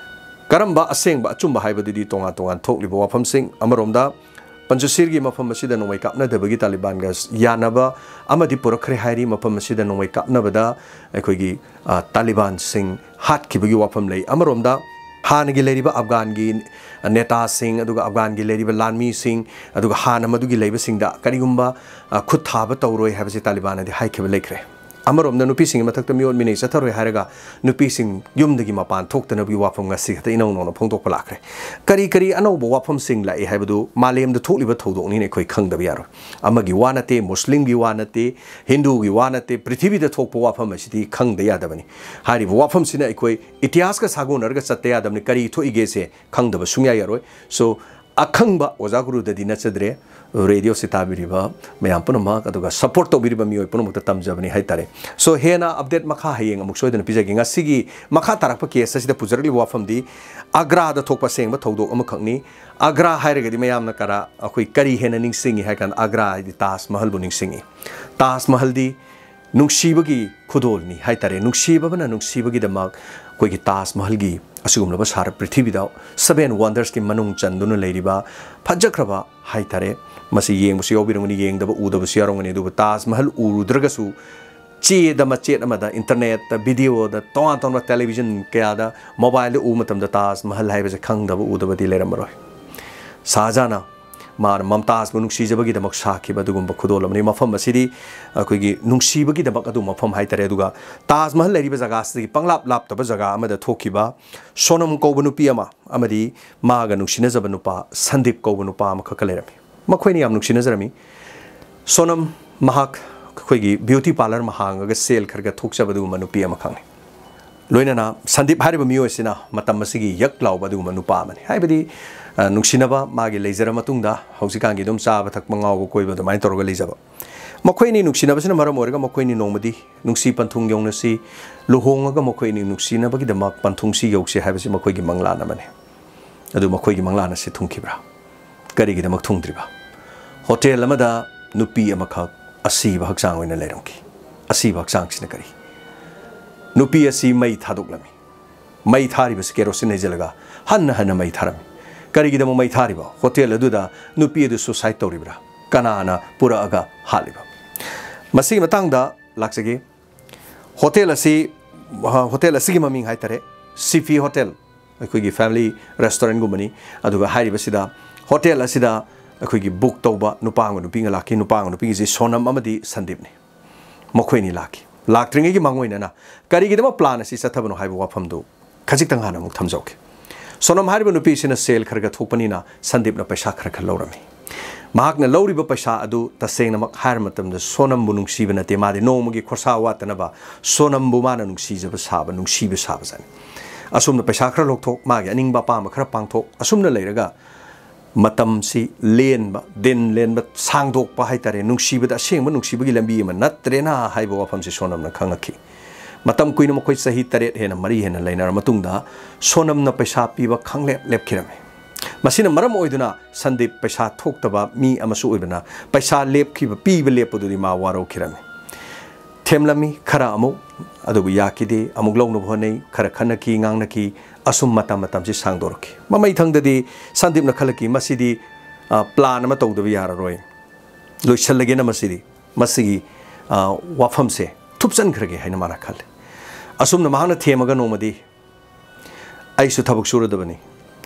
ꯀꯔꯝꯕ ꯑꯁꯦꯡꯕ ꯑꯆꯨꯝꯕ ꯍꯥꯏꯕꯗꯨꯗꯤ ꯇꯣꯉꯥꯟ ꯇꯣꯉꯥꯟ ꯊꯣꯛꯂꯤꯕ ꯋꯥꯐꯝꯁꯤꯡ꯫ ꯑꯃꯔꯣꯝꯗ, ꯄꯟꯆꯁꯤꯔꯒꯤ ꯃꯐꯝ ꯑꯁꯤꯗ ꯅꯣꯡꯃꯩ ꯀꯥꯞꯅꯗꯕꯒꯤ ꯇꯥꯂꯤꯕꯥꯟꯒ ꯌꯥꯅꯕ ꯑꯃꯗꯤ ꯄꯨꯔꯛꯈ꯭ꯔꯦ ꯍꯥꯏꯔꯤ꯫ ꯃꯐꯝ ꯑꯁꯤꯗ ꯅꯣꯡꯃꯩ ꯀꯥꯞꯅꯕꯗ ꯑꯩꯈꯣꯏꯒꯤ, ꯑ, ꯇꯥꯂꯤꯕꯥꯟꯁꯤꯡ ꯍꯥꯠꯈꯤꯕꯒꯤ ꯋꯥꯐꯝ ꯂꯩ꯫ ꯑꯃꯔꯣꯝꯗ, ꯍꯥꯟꯅꯒꯤ ꯂꯩꯔꯤꯕ ꯑꯐꯒꯥꯟꯒꯤ ꯅꯦꯇꯥꯁꯤꯡ, ꯑꯗꯨꯒ ꯑꯐꯒꯥꯟꯒꯤ ꯂꯩꯔꯤꯕ ꯂꯥꯟꯃꯤꯁꯤꯡ, ꯑꯗꯨꯒ ꯍꯥꯟꯅ ꯃꯗꯨꯒꯤ ꯂꯩꯕꯁꯤꯡꯗ ꯀꯔꯤꯒꯨꯝꯕ, ꯑ, ꯈꯨꯠ ꯊꯥꯕ ꯇꯧꯔꯣꯏ ꯍꯥꯏꯕꯁꯤ ꯇꯥꯂꯤꯕꯥꯟꯅꯗꯤ ꯍꯥꯏꯈꯤꯕ ꯂꯩꯈ꯭ꯔꯦ꯫ ꯑꯃꯔꯣꯝꯗ, ꯅꯨꯄꯤꯁꯤꯡꯒꯤ ꯃꯊꯛꯇ ꯃꯤꯑꯣꯠ ꯃꯤꯅꯩ ꯆꯠꯊꯔꯣꯏ ꯍꯥꯏꯔꯒ, ꯅꯨꯄꯤꯁꯤꯡ ꯌꯨꯝꯗꯒꯤ ꯃꯄꯥꯟ ꯊꯣꯛꯇꯅꯕꯒꯤ ꯋꯥꯐꯝ ꯉꯁꯤ ꯈꯛꯇ ꯏꯅꯧ ꯅꯧꯅ ꯐꯣꯡꯗꯣꯛꯄ ꯂꯥꯛꯈ꯭ꯔꯦ꯫ ꯀꯔꯤ ꯀꯔꯤ ꯑꯅꯧꯕ ꯋꯥꯐꯝꯁꯤꯡ ꯂꯥꯛꯏ ꯍꯥꯏꯕꯗꯨ ꯃꯥꯂꯦꯝꯗ ꯊꯣꯛꯂꯤꯕ ꯊꯧꯗꯣꯛꯅꯤꯅ ꯑꯩꯈꯣꯏ ꯈꯪꯗꯕ ꯌꯥꯔꯣꯏ꯫ ꯑꯃꯒꯤ ꯋꯥ ꯅꯠꯇꯦ, ꯃꯨꯁꯂꯤꯝꯒꯤ ꯋꯥ ꯅꯠꯇꯦ, ꯍꯤꯟꯗꯨꯒꯤ ꯋꯥ ꯅꯠꯇꯦ, ꯄ꯭ꯔꯤꯊꯤꯕꯤꯗ ꯊꯣꯛꯄ ꯋꯥꯐꯝ ꯑꯁꯤꯗꯤ ꯈꯪꯗ ꯌꯥꯗꯕꯅꯤ꯫ ꯍꯥꯏꯔꯤꯕ ꯋꯥꯐꯝꯁꯤꯅ ꯑꯩꯈꯣꯏ ꯏꯇꯤꯍꯥꯁꯀ ꯁꯥꯒꯣꯟꯅꯔꯒ ꯆꯠꯇ ꯌꯥꯗꯕꯅꯤ꯫ ꯀꯔꯤ ꯊꯣꯛꯏꯒꯦꯁꯦ ꯈꯪꯗꯕ ꯁꯨꯡꯌꯥ ꯌꯥꯔꯣꯏ꯫ So, ꯑꯈꯪꯕ ꯑꯣꯖꯥ ꯒꯨꯔꯨꯗꯗꯤ ꯅꯠꯆꯗ꯭ꯔꯦ, ꯔꯦꯗꯤꯑꯣꯁꯤ ꯇꯥꯕꯤꯔꯤꯕ ꯃꯌꯥꯝ ꯄꯨꯝꯅꯃꯛ, ꯑꯗꯨꯒ ꯁꯄꯣꯔꯠ ꯇꯧꯕꯤꯔꯤꯕ ꯃꯤꯑꯣꯏ ꯄꯨꯝꯅꯃꯛꯇ ꯇꯝꯖꯕꯅꯤ ꯍꯥꯏꯇꯥꯔꯦ꯫ ꯁꯣ, ꯍꯦꯟꯅ ꯑꯞꯗꯦꯠ ꯃꯈꯥ ꯍꯌꯦꯡ ꯑꯃꯨꯛ ꯁꯣꯏꯗꯅ ꯄꯤꯖꯒꯦ꯫ ꯉꯁꯤꯒꯤ ꯃꯈꯥ ꯇꯥꯔꯛꯄ ꯀꯦꯁ ꯑꯁꯤꯗ ꯄꯨꯖꯔꯛꯂꯤꯕ ꯋꯥꯐꯝꯗꯤ ꯑꯒ꯭ꯔꯥꯗ ꯊꯣꯛꯄ ꯑꯁꯦꯡꯕ ꯊꯧꯗꯣꯛ ꯑꯃꯈꯛꯅꯤ꯫ ꯑꯒ꯭ꯔꯥ ꯍꯥꯏꯔꯒꯗꯤ ꯃꯌꯥꯝꯅ ꯀꯔꯥ, ꯑꯩꯈꯣꯏ ꯀꯔꯤ ꯍꯦꯟꯅ ꯅꯤꯡꯁꯤꯡꯉꯤ ꯍꯥꯏ ꯀꯥꯟꯗ, ꯑꯒ꯭ꯔꯥ ꯍꯥꯏꯗꯤ ꯇꯥꯖ ꯃꯍꯜꯕꯨ ꯅꯤꯡꯁꯤꯡꯉꯤ꯫ ꯇꯥꯖ ꯃꯍꯜꯗꯤ ꯅꯨꯡꯁꯤꯕꯒꯤ ꯈꯨꯗꯣꯜꯅꯤ ꯍꯥꯏꯇꯥꯔꯦ꯫ ꯅꯨꯡꯁꯤꯕ ꯑꯃꯅ ꯅꯨꯡꯁꯤꯕꯒꯤꯗꯃꯛ ꯑꯩꯈꯣꯏꯒꯤ ꯇꯥꯖ ꯃꯍꯜꯒꯤ ꯑꯁꯤꯒꯨꯝꯂꯕ ꯁꯥꯔ ꯄ꯭ꯔꯤꯊꯤꯕꯤꯗ ꯁꯚꯦꯟ ꯋꯟꯗꯔꯁꯀꯤ ꯃꯅꯨꯡ ꯆꯟꯗꯨꯅ ꯂꯩꯔꯤꯕ ꯐꯖꯈ꯭ꯔꯕ ꯍꯥꯏꯇꯥꯔꯦ꯫ ꯃꯁꯤ ꯌꯦꯡꯕꯁꯨ ꯌꯥꯎꯕꯤꯔꯝꯒꯅꯤ, ꯌꯦꯡꯗꯕ ꯎꯗꯕꯁꯨ ꯌꯥꯎꯔꯝꯒꯅꯤ, ꯑꯗꯨꯕꯨ ꯇꯥꯖ ꯃꯍꯜ ꯎꯔꯨꯗ꯭ꯔꯒꯁꯨ ꯆꯦꯗ ꯃꯆꯦꯠ ꯑꯃꯗ, ꯏꯟꯇꯔꯅꯦꯠꯇ, ꯚꯤꯗꯤꯑꯣꯗ, ꯇꯣꯉꯥꯟ ꯇꯣꯉꯥꯟꯕ ꯇꯦꯂꯤꯚꯤꯖꯟ ꯀꯌꯥꯗ, ꯃꯣꯕꯥꯏꯜꯗ ꯎꯕ ꯃꯇꯝꯗ ꯇꯥꯖ ꯃꯍꯜ ꯍꯥꯏꯕꯁꯦ ꯈꯪꯗꯕ ꯎꯗꯕꯗꯤ ꯂꯩꯔꯝꯃꯔꯣꯏ꯫ ꯁꯥꯍꯖꯥꯟꯅ ꯃꯥꯅ ꯃꯝꯇꯥꯖꯕꯨ ꯅꯨꯡꯁꯤꯖꯕꯒꯤꯗꯃꯛ ꯁꯥꯈꯤꯕ ꯑꯗꯨꯒꯨꯝꯕ ꯈꯨꯗꯣꯜ ꯑꯃꯅꯤ꯫ ꯃꯐꯝ ꯑꯁꯤꯗꯤ ꯑꯩꯈꯣꯏꯒꯤ ꯅꯨꯡꯁꯤꯕꯒꯤꯗꯃꯛ ꯑꯗꯨ ꯃꯐꯝ ꯍꯥꯏꯇꯥꯔꯦ꯫ ꯑꯗꯨꯒ ꯇꯥꯖ ꯃꯍꯜ ꯂꯩꯔꯤꯕ ꯖꯒꯥꯁꯤꯗꯒꯤ ꯄꯪꯂꯥꯞ ꯂꯥꯞꯇꯕ ꯖꯒꯥ ꯑꯃꯗ ꯊꯣꯛꯈꯤꯕ ꯁꯣꯅꯝ ꯀꯧꯕ ꯅꯨꯄꯤ ꯑꯃ ꯑꯃꯗꯤ ꯃꯥꯒ ꯅꯨꯡꯁꯤꯅꯖꯕ ꯅꯨꯄꯥ ꯁꯟꯗꯤꯞ ꯀꯧꯕ ꯅꯨꯄꯥ ꯑꯃꯈꯛꯀ ꯂꯩꯔꯝꯃꯤ꯫ ꯃꯈꯣꯏꯅ ꯌꯥꯝ ꯅꯨꯡꯁꯤꯅꯖꯔꯝꯃꯤ꯫ ꯁꯣꯅꯝ ꯃꯍꯥꯛ ꯑꯩꯈꯣꯏꯒꯤ ꯕ꯭ꯌꯨꯇꯤ ꯄꯥꯔꯂꯔ ꯑꯃ ꯍꯥꯡꯉꯒ ꯁꯦꯜ ꯈꯔ ꯈꯔ ꯊꯣꯛꯆꯕ ꯑꯗꯨꯒꯨꯝꯕ ꯅꯨꯄꯤ ꯑꯃꯈꯛꯅꯤ꯫ ꯂꯣꯏꯅꯅ ꯁꯟꯗꯤꯞ ꯍꯥꯏꯔꯤꯕ ꯃꯤꯑꯣꯏ ꯑꯁꯤꯅ ꯃꯇꯝ ꯑꯁꯤꯒꯤ ꯌꯛ ꯂꯥꯎꯕ ꯑꯗꯨꯒꯨꯝꯕ ꯅꯨꯄꯥ ꯑꯃꯅꯤ꯫ ꯍꯥꯏꯕꯗꯤ, ꯑ, ꯅꯨꯡꯁꯤꯅꯕ ꯃꯥꯒꯤ ꯂꯩꯖꯔ ꯃꯇꯨꯡꯗ ꯍꯧꯖꯤꯛꯀꯥꯟꯒꯤ ꯑꯗꯨꯝ ꯆꯥꯕ ꯊꯛꯄ ꯉꯥꯎꯕ ꯀꯣꯏꯕ ꯑꯗꯨꯃꯥꯏꯅ ꯇꯧꯔꯒ ꯂꯩꯖꯕ꯫ ꯃꯈꯣꯏ ꯑꯅꯤ ꯅꯨꯡꯁꯤꯅꯕꯁꯤꯅ ꯃꯔꯝ ꯑꯣꯏꯔꯒ ꯃꯈꯣꯏ ꯑꯅꯤ ꯅꯣꯡꯃꯗꯤ ꯅꯨꯡꯁꯤ ꯄꯟꯊꯨꯡ ꯌꯧꯅꯁꯤ, ꯂꯨꯍꯣꯡꯉꯒ ꯃꯈꯣꯏ ꯑꯅꯤ ꯅꯨꯡꯁꯤꯅꯕꯒꯤꯗꯃꯛ ꯄꯟꯊꯨꯡꯁꯤ ꯌꯧꯁꯤ ꯍꯥꯏꯕꯁꯤ ꯃꯈꯣꯏꯒꯤ ꯃꯪꯂꯥꯟ ꯑꯃꯅꯤ꯫ ꯑꯗꯨ ꯃꯈꯣꯏꯒꯤ ꯃꯪꯂꯥꯟ ꯑꯁꯤ ꯊꯨꯡꯈꯤꯕ꯭ꯔꯥ? ꯀꯔꯤꯒꯤꯗꯃꯛ ꯊꯨꯡꯗ꯭ꯔꯤꯕ? ꯍꯣꯇꯦꯜ ꯑꯃꯗ ꯅꯨꯄꯤ ꯑꯃꯈꯛ ꯑꯁꯤꯕ ꯍꯛꯆꯥꯡ ꯑꯣꯏꯅ ꯂꯩꯔꯝꯈꯤ꯫ ꯑꯁꯤꯕ ꯍꯛꯆꯥꯡꯁꯤꯅ ꯀꯔꯤ? ꯅꯨꯄꯤ ꯑꯁꯤ ꯃꯩ ꯊꯥꯗꯣꯛꯂꯝꯃꯤ꯫ ꯃꯩ ꯊꯥꯔꯤꯕꯁꯤ ꯀꯦꯔꯣꯁꯤꯟ ꯍꯩꯖꯤꯜꯂꯒ ꯍꯟꯅ ꯍꯟꯅ ꯃꯩ ꯊꯥꯔꯝꯃꯤ꯫ ꯀꯔꯤꯒꯤꯗꯃꯛ ꯃꯩ ꯊꯥꯔꯤꯕ? ꯍꯣꯇꯦꯜ ꯑꯗꯨꯗ ꯅꯨꯄꯤ ꯑꯗꯨ ꯁꯨꯁꯥꯏꯗ ꯇꯧꯔꯤꯕ꯭ꯔꯥ? ꯀꯅꯥꯅ ꯄꯨꯔꯛꯑꯒ ꯍꯥꯠꯂꯤꯕ? ꯃꯁꯤꯒꯤ ꯃꯇꯥꯡꯗ ꯂꯥꯛꯆꯒꯦ꯫ ꯍꯣꯇꯦꯜ ꯑꯁꯤ, ꯑ, ꯍꯣꯇꯦꯜ ꯑꯁꯤꯒꯤ ꯃꯃꯤꯡ ꯍꯥꯏꯇꯥꯔꯦ, ꯁꯤꯐꯤ ꯍꯣꯇꯦꯜ, ꯑꯩꯈꯣꯏꯒꯤ ꯐꯦꯃꯤꯂꯤ ꯔꯦꯁꯇꯨꯔꯦꯟꯒꯨꯝꯕꯅꯤ꯫ ꯑꯗꯨꯒ ꯍꯥꯏꯔꯤꯕꯁꯤꯗ, ꯍꯣꯇꯦꯜ ꯑꯁꯤꯗ ꯑꯩꯈꯣꯏꯒꯤ ꯕꯨꯛ ꯇꯧꯕ ꯅꯨꯄꯥ ꯑꯃꯒ ꯅꯨꯄꯤ ꯑꯃꯒ ꯂꯥꯛꯈꯤ꯫ ꯅꯨꯄꯥ ꯑꯃꯒ ꯅꯨꯄꯤꯒꯤꯁꯤ ꯁꯣꯅꯝ ꯑꯃꯗꯤ ꯁꯟꯗꯤꯞꯅꯤ꯫ ꯃꯈꯣꯏ ꯑꯅꯤ ꯂꯥꯛꯈꯤ꯫ ꯂꯥꯛꯇ꯭ꯔꯤꯉꯩꯒꯤ ꯃꯥꯡꯑꯣꯏꯅꯅ ꯀꯔꯤꯒꯤꯗꯃꯛ ꯄ꯭ꯂꯥꯟ ꯑꯁꯤ ꯆꯠꯊꯕꯅꯣ ꯍꯥꯏꯕ ꯋꯥꯐꯝꯗꯨ ꯈꯖꯤꯛꯇꯪ ꯍꯥꯟꯅ ꯑꯃꯨꯛ ꯊꯝꯖꯍꯧꯒꯦ꯫ ꯁꯣꯅꯝ ꯍꯥꯏꯔꯤꯕ ꯅꯨꯄꯤꯁꯤꯅ ꯁꯦꯜ ꯈꯔ ꯈꯔ ꯊꯣꯛꯄꯅꯤꯅ ꯁꯟꯗꯤꯞꯅ ꯄꯩꯁꯥ ꯈꯔ ꯈꯔ ꯂꯧꯔꯝꯃꯤ꯫ ꯃꯍꯥꯛꯅ ꯂꯧꯔꯤꯕ ꯄꯩꯁꯥ ꯑꯗꯨ ꯇꯁꯦꯡꯅꯃꯛ ꯍꯥꯏꯔ ꯃꯇꯝꯗ ꯁꯣꯅꯝꯕꯨ ꯅꯨꯡꯁꯤꯕ ꯅꯠꯇꯦ, ꯃꯥꯗꯤ ꯅꯣꯡꯃꯒꯤ ꯈꯣꯔꯁꯥ ꯋꯥꯠꯇꯅꯕ ꯁꯣꯅꯝꯕꯨ ꯃꯥꯅ ꯅꯨꯡꯁꯤꯖꯕ ꯁꯥꯕ, ꯅꯨꯡꯁꯤꯕ ꯁꯥꯕꯖꯥꯠꯅꯤ꯫ ꯑꯁꯨꯝꯅ ꯄꯩꯁꯥ ꯈꯔ ꯂꯧꯊꯣꯛ, ꯃꯥꯒꯤ ꯑꯅꯤꯡꯕ ꯑꯄꯥꯝꯕ ꯈꯔ ꯄꯥꯡꯊꯣꯛ, ꯑꯁꯨꯝꯅ ꯂꯩꯔꯒ ꯃꯇꯝꯁꯤ ꯂꯦꯟꯕ, ꯗꯤꯟ ꯂꯦꯟꯕ ꯁꯥꯡꯗꯣꯛꯄ ꯍꯥꯏꯇꯥꯔꯦ, ꯅꯨꯡꯁꯤꯕꯗ ꯑꯁꯦꯡꯕ ꯅꯨꯡꯁꯤꯕꯒꯤ ꯂꯝꯕꯤ ꯑꯃ ꯅꯠꯇ꯭ꯔꯦꯅ ꯍꯥꯏꯕ ꯋꯥꯐꯝꯁꯤ ꯁꯣꯅꯝꯅ ꯈꯪꯉꯛꯈꯤ꯫ ꯃꯇꯝ ꯀꯨꯏꯅ ꯃꯈꯣꯏ ꯆꯍꯤ ꯇꯔꯦꯠ ꯍꯦꯟꯅ, ꯃꯔꯤ ꯍꯦꯟꯅ ꯂꯩꯅꯔ ꯃꯇꯨꯡꯗ ꯁꯣꯅꯝꯅ ꯄꯩꯁꯥ ꯄꯤꯕ ꯈꯪꯂꯦꯞ ꯂꯦꯞꯈꯤꯔꯝꯃꯤ꯫ ꯃꯁꯤꯅ ꯃꯔꯝ ꯑꯣꯏꯗꯨꯅ ꯁꯟꯗꯤꯞ ꯄꯩꯁꯥ ꯊꯣꯛꯇꯕ ꯃꯤ ꯑꯃꯁꯨ ꯑꯣꯏꯕꯅ ꯄꯩꯁꯥ ꯂꯦꯞꯈꯤꯕ, ꯄꯤꯕ ꯂꯦꯞꯄꯗꯨꯗꯤ ꯃꯥ ꯋꯥꯔꯧꯈꯤꯔꯝꯃꯤ꯫ ꯊꯦꯝꯂꯝꯃꯤ ꯈꯔ ꯑꯃꯨꯛ, ꯑꯗꯨꯕꯨ ꯌꯥꯈꯤꯗꯦ꯫ ꯑꯃꯨꯛ ꯂꯧꯅꯕ ꯍꯣꯠꯅꯩ, ꯈꯔ ꯈꯟꯅꯈꯤ, ꯉꯥꯡꯅꯈꯤ꯫ ꯑꯁꯨꯝ ꯃꯇꯝ ꯃꯇꯝꯁꯤ ꯁꯥꯡꯗꯣꯔꯛꯈꯤ꯫ ꯃꯃꯩꯊꯪꯗꯗꯤ ꯁꯟꯗꯤꯞꯅ ꯈꯜꯂꯛꯈꯤ, "ꯃꯁꯤꯗꯤ, ꯑ, ꯄ꯭ꯂꯥꯟ ꯑꯃ ꯇꯧꯗꯕ ꯌꯥꯔꯔꯣꯏ, ꯂꯣꯏꯁꯤꯜꯂꯒꯦꯅ ꯃꯁꯤꯗꯤ, ꯃꯁꯤꯒꯤ, ꯑ, ꯋꯥꯐꯝꯁꯦ ꯊꯨꯞꯆꯟꯈ꯭ꯔꯒꯦ" ꯍꯥꯏꯅ ꯃꯥꯅ ꯈꯜꯂꯤ꯫ ꯑꯁꯨꯝꯅ ꯃꯍꯥꯛꯅ ꯊꯦꯝꯃꯒ ꯅꯣꯡꯃꯗꯤ, "ꯑꯩꯁꯨ ꯊꯕꯛ ꯁꯨꯔꯗꯕꯅꯤ,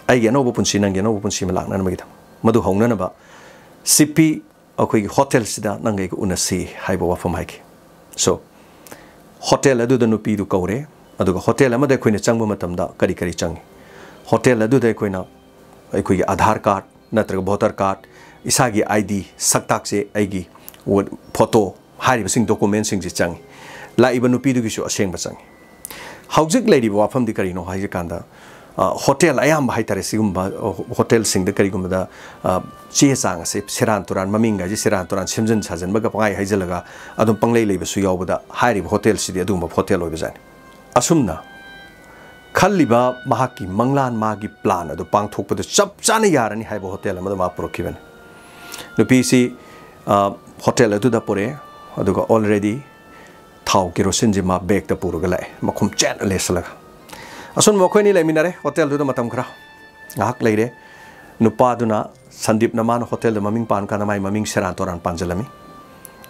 ꯑꯩꯒꯤ ꯑꯅꯧꯕ ꯄꯨꯟꯁꯤ, ꯅꯪꯒꯤ ꯑꯅꯧꯕ ꯄꯨꯟꯁꯤ ꯑꯃ ꯂꯥꯛꯅꯅꯕꯒꯤꯗꯃꯛ꯫ ꯃꯗꯨ ꯍꯧꯅꯅꯕ ꯁꯤꯄꯤ ꯑꯩꯈꯣꯏꯒꯤ ꯍꯣꯇꯦꯜꯁꯤꯗ ꯅꯪꯒ ꯑꯩꯒ ꯎꯅꯁꯤ" ꯍꯥꯏꯕ ꯋꯥꯐꯝ ꯍꯥꯏꯈꯤ꯫ So, ꯍꯣꯇꯦꯜ ꯑꯗꯨꯗ ꯅꯨꯄꯤꯗꯨ ꯀꯧꯔꯦ, ꯑꯗꯨꯒ ꯍꯣꯇꯦꯜ ꯑꯃꯗ ꯑꯩꯈꯣꯏꯅ ꯆꯪꯕ ꯃꯇꯝꯗ ꯀꯔꯤ ꯀꯔꯤ ꯆꯪꯉꯤ? ꯍꯣꯇꯦꯜ ꯑꯗꯨꯗ ꯑꯩꯈꯣꯏꯅ ꯑꯩꯈꯣꯏꯒꯤ ꯑꯙꯥꯔ ꯀꯥꯔꯗ ꯅꯠꯇ꯭ꯔꯒ ꯚꯣꯇꯔ ꯀꯥꯔꯗ, ꯏꯁꯥꯒꯤ ID, ꯁꯛꯇꯥꯛꯁꯦ ꯑꯩꯒꯤ, ꯐꯣꯇꯣ, ꯍꯥꯏꯔꯤꯕꯁꯤꯡ, ꯗꯣꯀꯨꯃꯦꯟꯁꯤꯡꯁꯦ ꯆꯪꯉꯤ꯫ ꯂꯥꯛꯏꯕ ꯅꯨꯄꯤꯗꯨꯒꯤꯁꯨ ꯑꯁꯦꯡꯕ ꯆꯪꯉꯤ꯫ ꯍꯧꯖꯤꯛ ꯂꯩꯔꯤꯕ ꯋꯥꯐꯝꯗꯤ ꯀꯔꯤꯅꯣ ꯍꯥꯏꯔꯀꯥꯟꯗ, ꯑ, ꯍꯣꯇꯦꯜ ꯑꯌꯥꯝꯕ ꯍꯥꯏꯇꯥꯔꯦ, ꯁꯤꯒꯨꯝꯕ, ꯑ, ꯍꯣꯇꯦꯜꯁꯤꯡꯗ ꯀꯔꯤꯒꯨꯝꯕꯗ, ꯑ, ꯆꯦ ꯆꯥꯡ ꯑꯁꯦ ꯁꯦꯔꯥꯟ ꯇꯨꯔꯥꯟ, ꯃꯃꯤꯡꯒ ꯍꯥꯏꯁꯦ ꯁꯦꯔꯥꯟ ꯇꯨꯔꯥꯟ ꯁꯦꯝꯖꯤꯟ ꯁꯥꯖꯤꯟꯕꯒ ꯄꯪꯍꯥꯏ ꯍꯥꯏꯖꯤꯜꯂꯒ ꯑꯗꯨꯝ ꯄꯪꯂꯩ ꯂꯩꯕꯁꯨ ꯌꯥꯎꯕꯗ, ꯍꯥꯏꯔꯤꯕ ꯍꯣꯇꯦꯜꯁꯤꯗꯤ ꯑꯗꯨꯒꯨꯝꯕ ꯍꯣꯇꯦꯜ ꯑꯣꯏꯕꯖꯥꯠꯅꯤ꯫ ꯑꯁꯨꯝꯅ ꯈꯜꯂꯤꯕ ꯃꯍꯥꯛꯀꯤ ꯃꯪꯂꯥꯟ, ꯃꯥꯒꯤ ꯄ꯭ꯂꯥꯟ ꯑꯗꯨ ꯄꯥꯡꯊꯣꯛꯄꯗ ꯆꯞ ꯆꯥꯅ ꯌꯥꯔꯅꯤ ꯍꯥꯏꯕ ꯍꯣꯇꯦꯜ ꯑꯃꯗ ꯃꯥ ꯄꯨꯔꯛꯈꯤꯕꯅꯤ꯫ ꯅꯨꯄꯤꯁꯤ, ꯑ, ꯍꯣꯇꯦꯜ ꯑꯗꯨꯗ ꯄꯨꯔꯛꯑꯦ, ꯑꯗꯨꯒ already ꯊꯥꯎ, ꯀꯦꯔꯣꯁꯤꯟꯁꯤ ꯃꯥ ꯕꯦꯒꯇ ꯄꯨꯔꯒ ꯂꯥꯛꯑꯦ, ꯃꯈꯨꯝ ꯆꯦꯠꯅ ꯂꯦꯁꯤꯜꯂꯒ꯫ ꯑꯁꯨꯝꯅ ꯃꯈꯣꯏ ꯑꯅꯤ ꯂꯩꯃꯤꯟꯅꯔꯦ ꯍꯣꯇꯦꯜꯗꯨꯗ ꯃꯇꯝ ꯈꯔ꯫ ꯉꯥꯏꯍꯥꯛ ꯂꯩꯔꯦ, ꯅꯨꯄꯥꯗꯨꯅ, ꯁꯟꯗꯤꯞꯅ ꯃꯥꯅ ꯍꯣꯇꯦꯜꯗ ꯃꯃꯤꯡ ꯄꯥꯟꯕ ꯀꯥꯟꯗ ꯃꯥꯏ ꯃꯃꯤꯡ ꯁꯦꯔꯥꯟ ꯇꯨꯔꯥꯟ ꯄꯥꯟꯁꯤꯜꯂꯝꯃꯤ꯫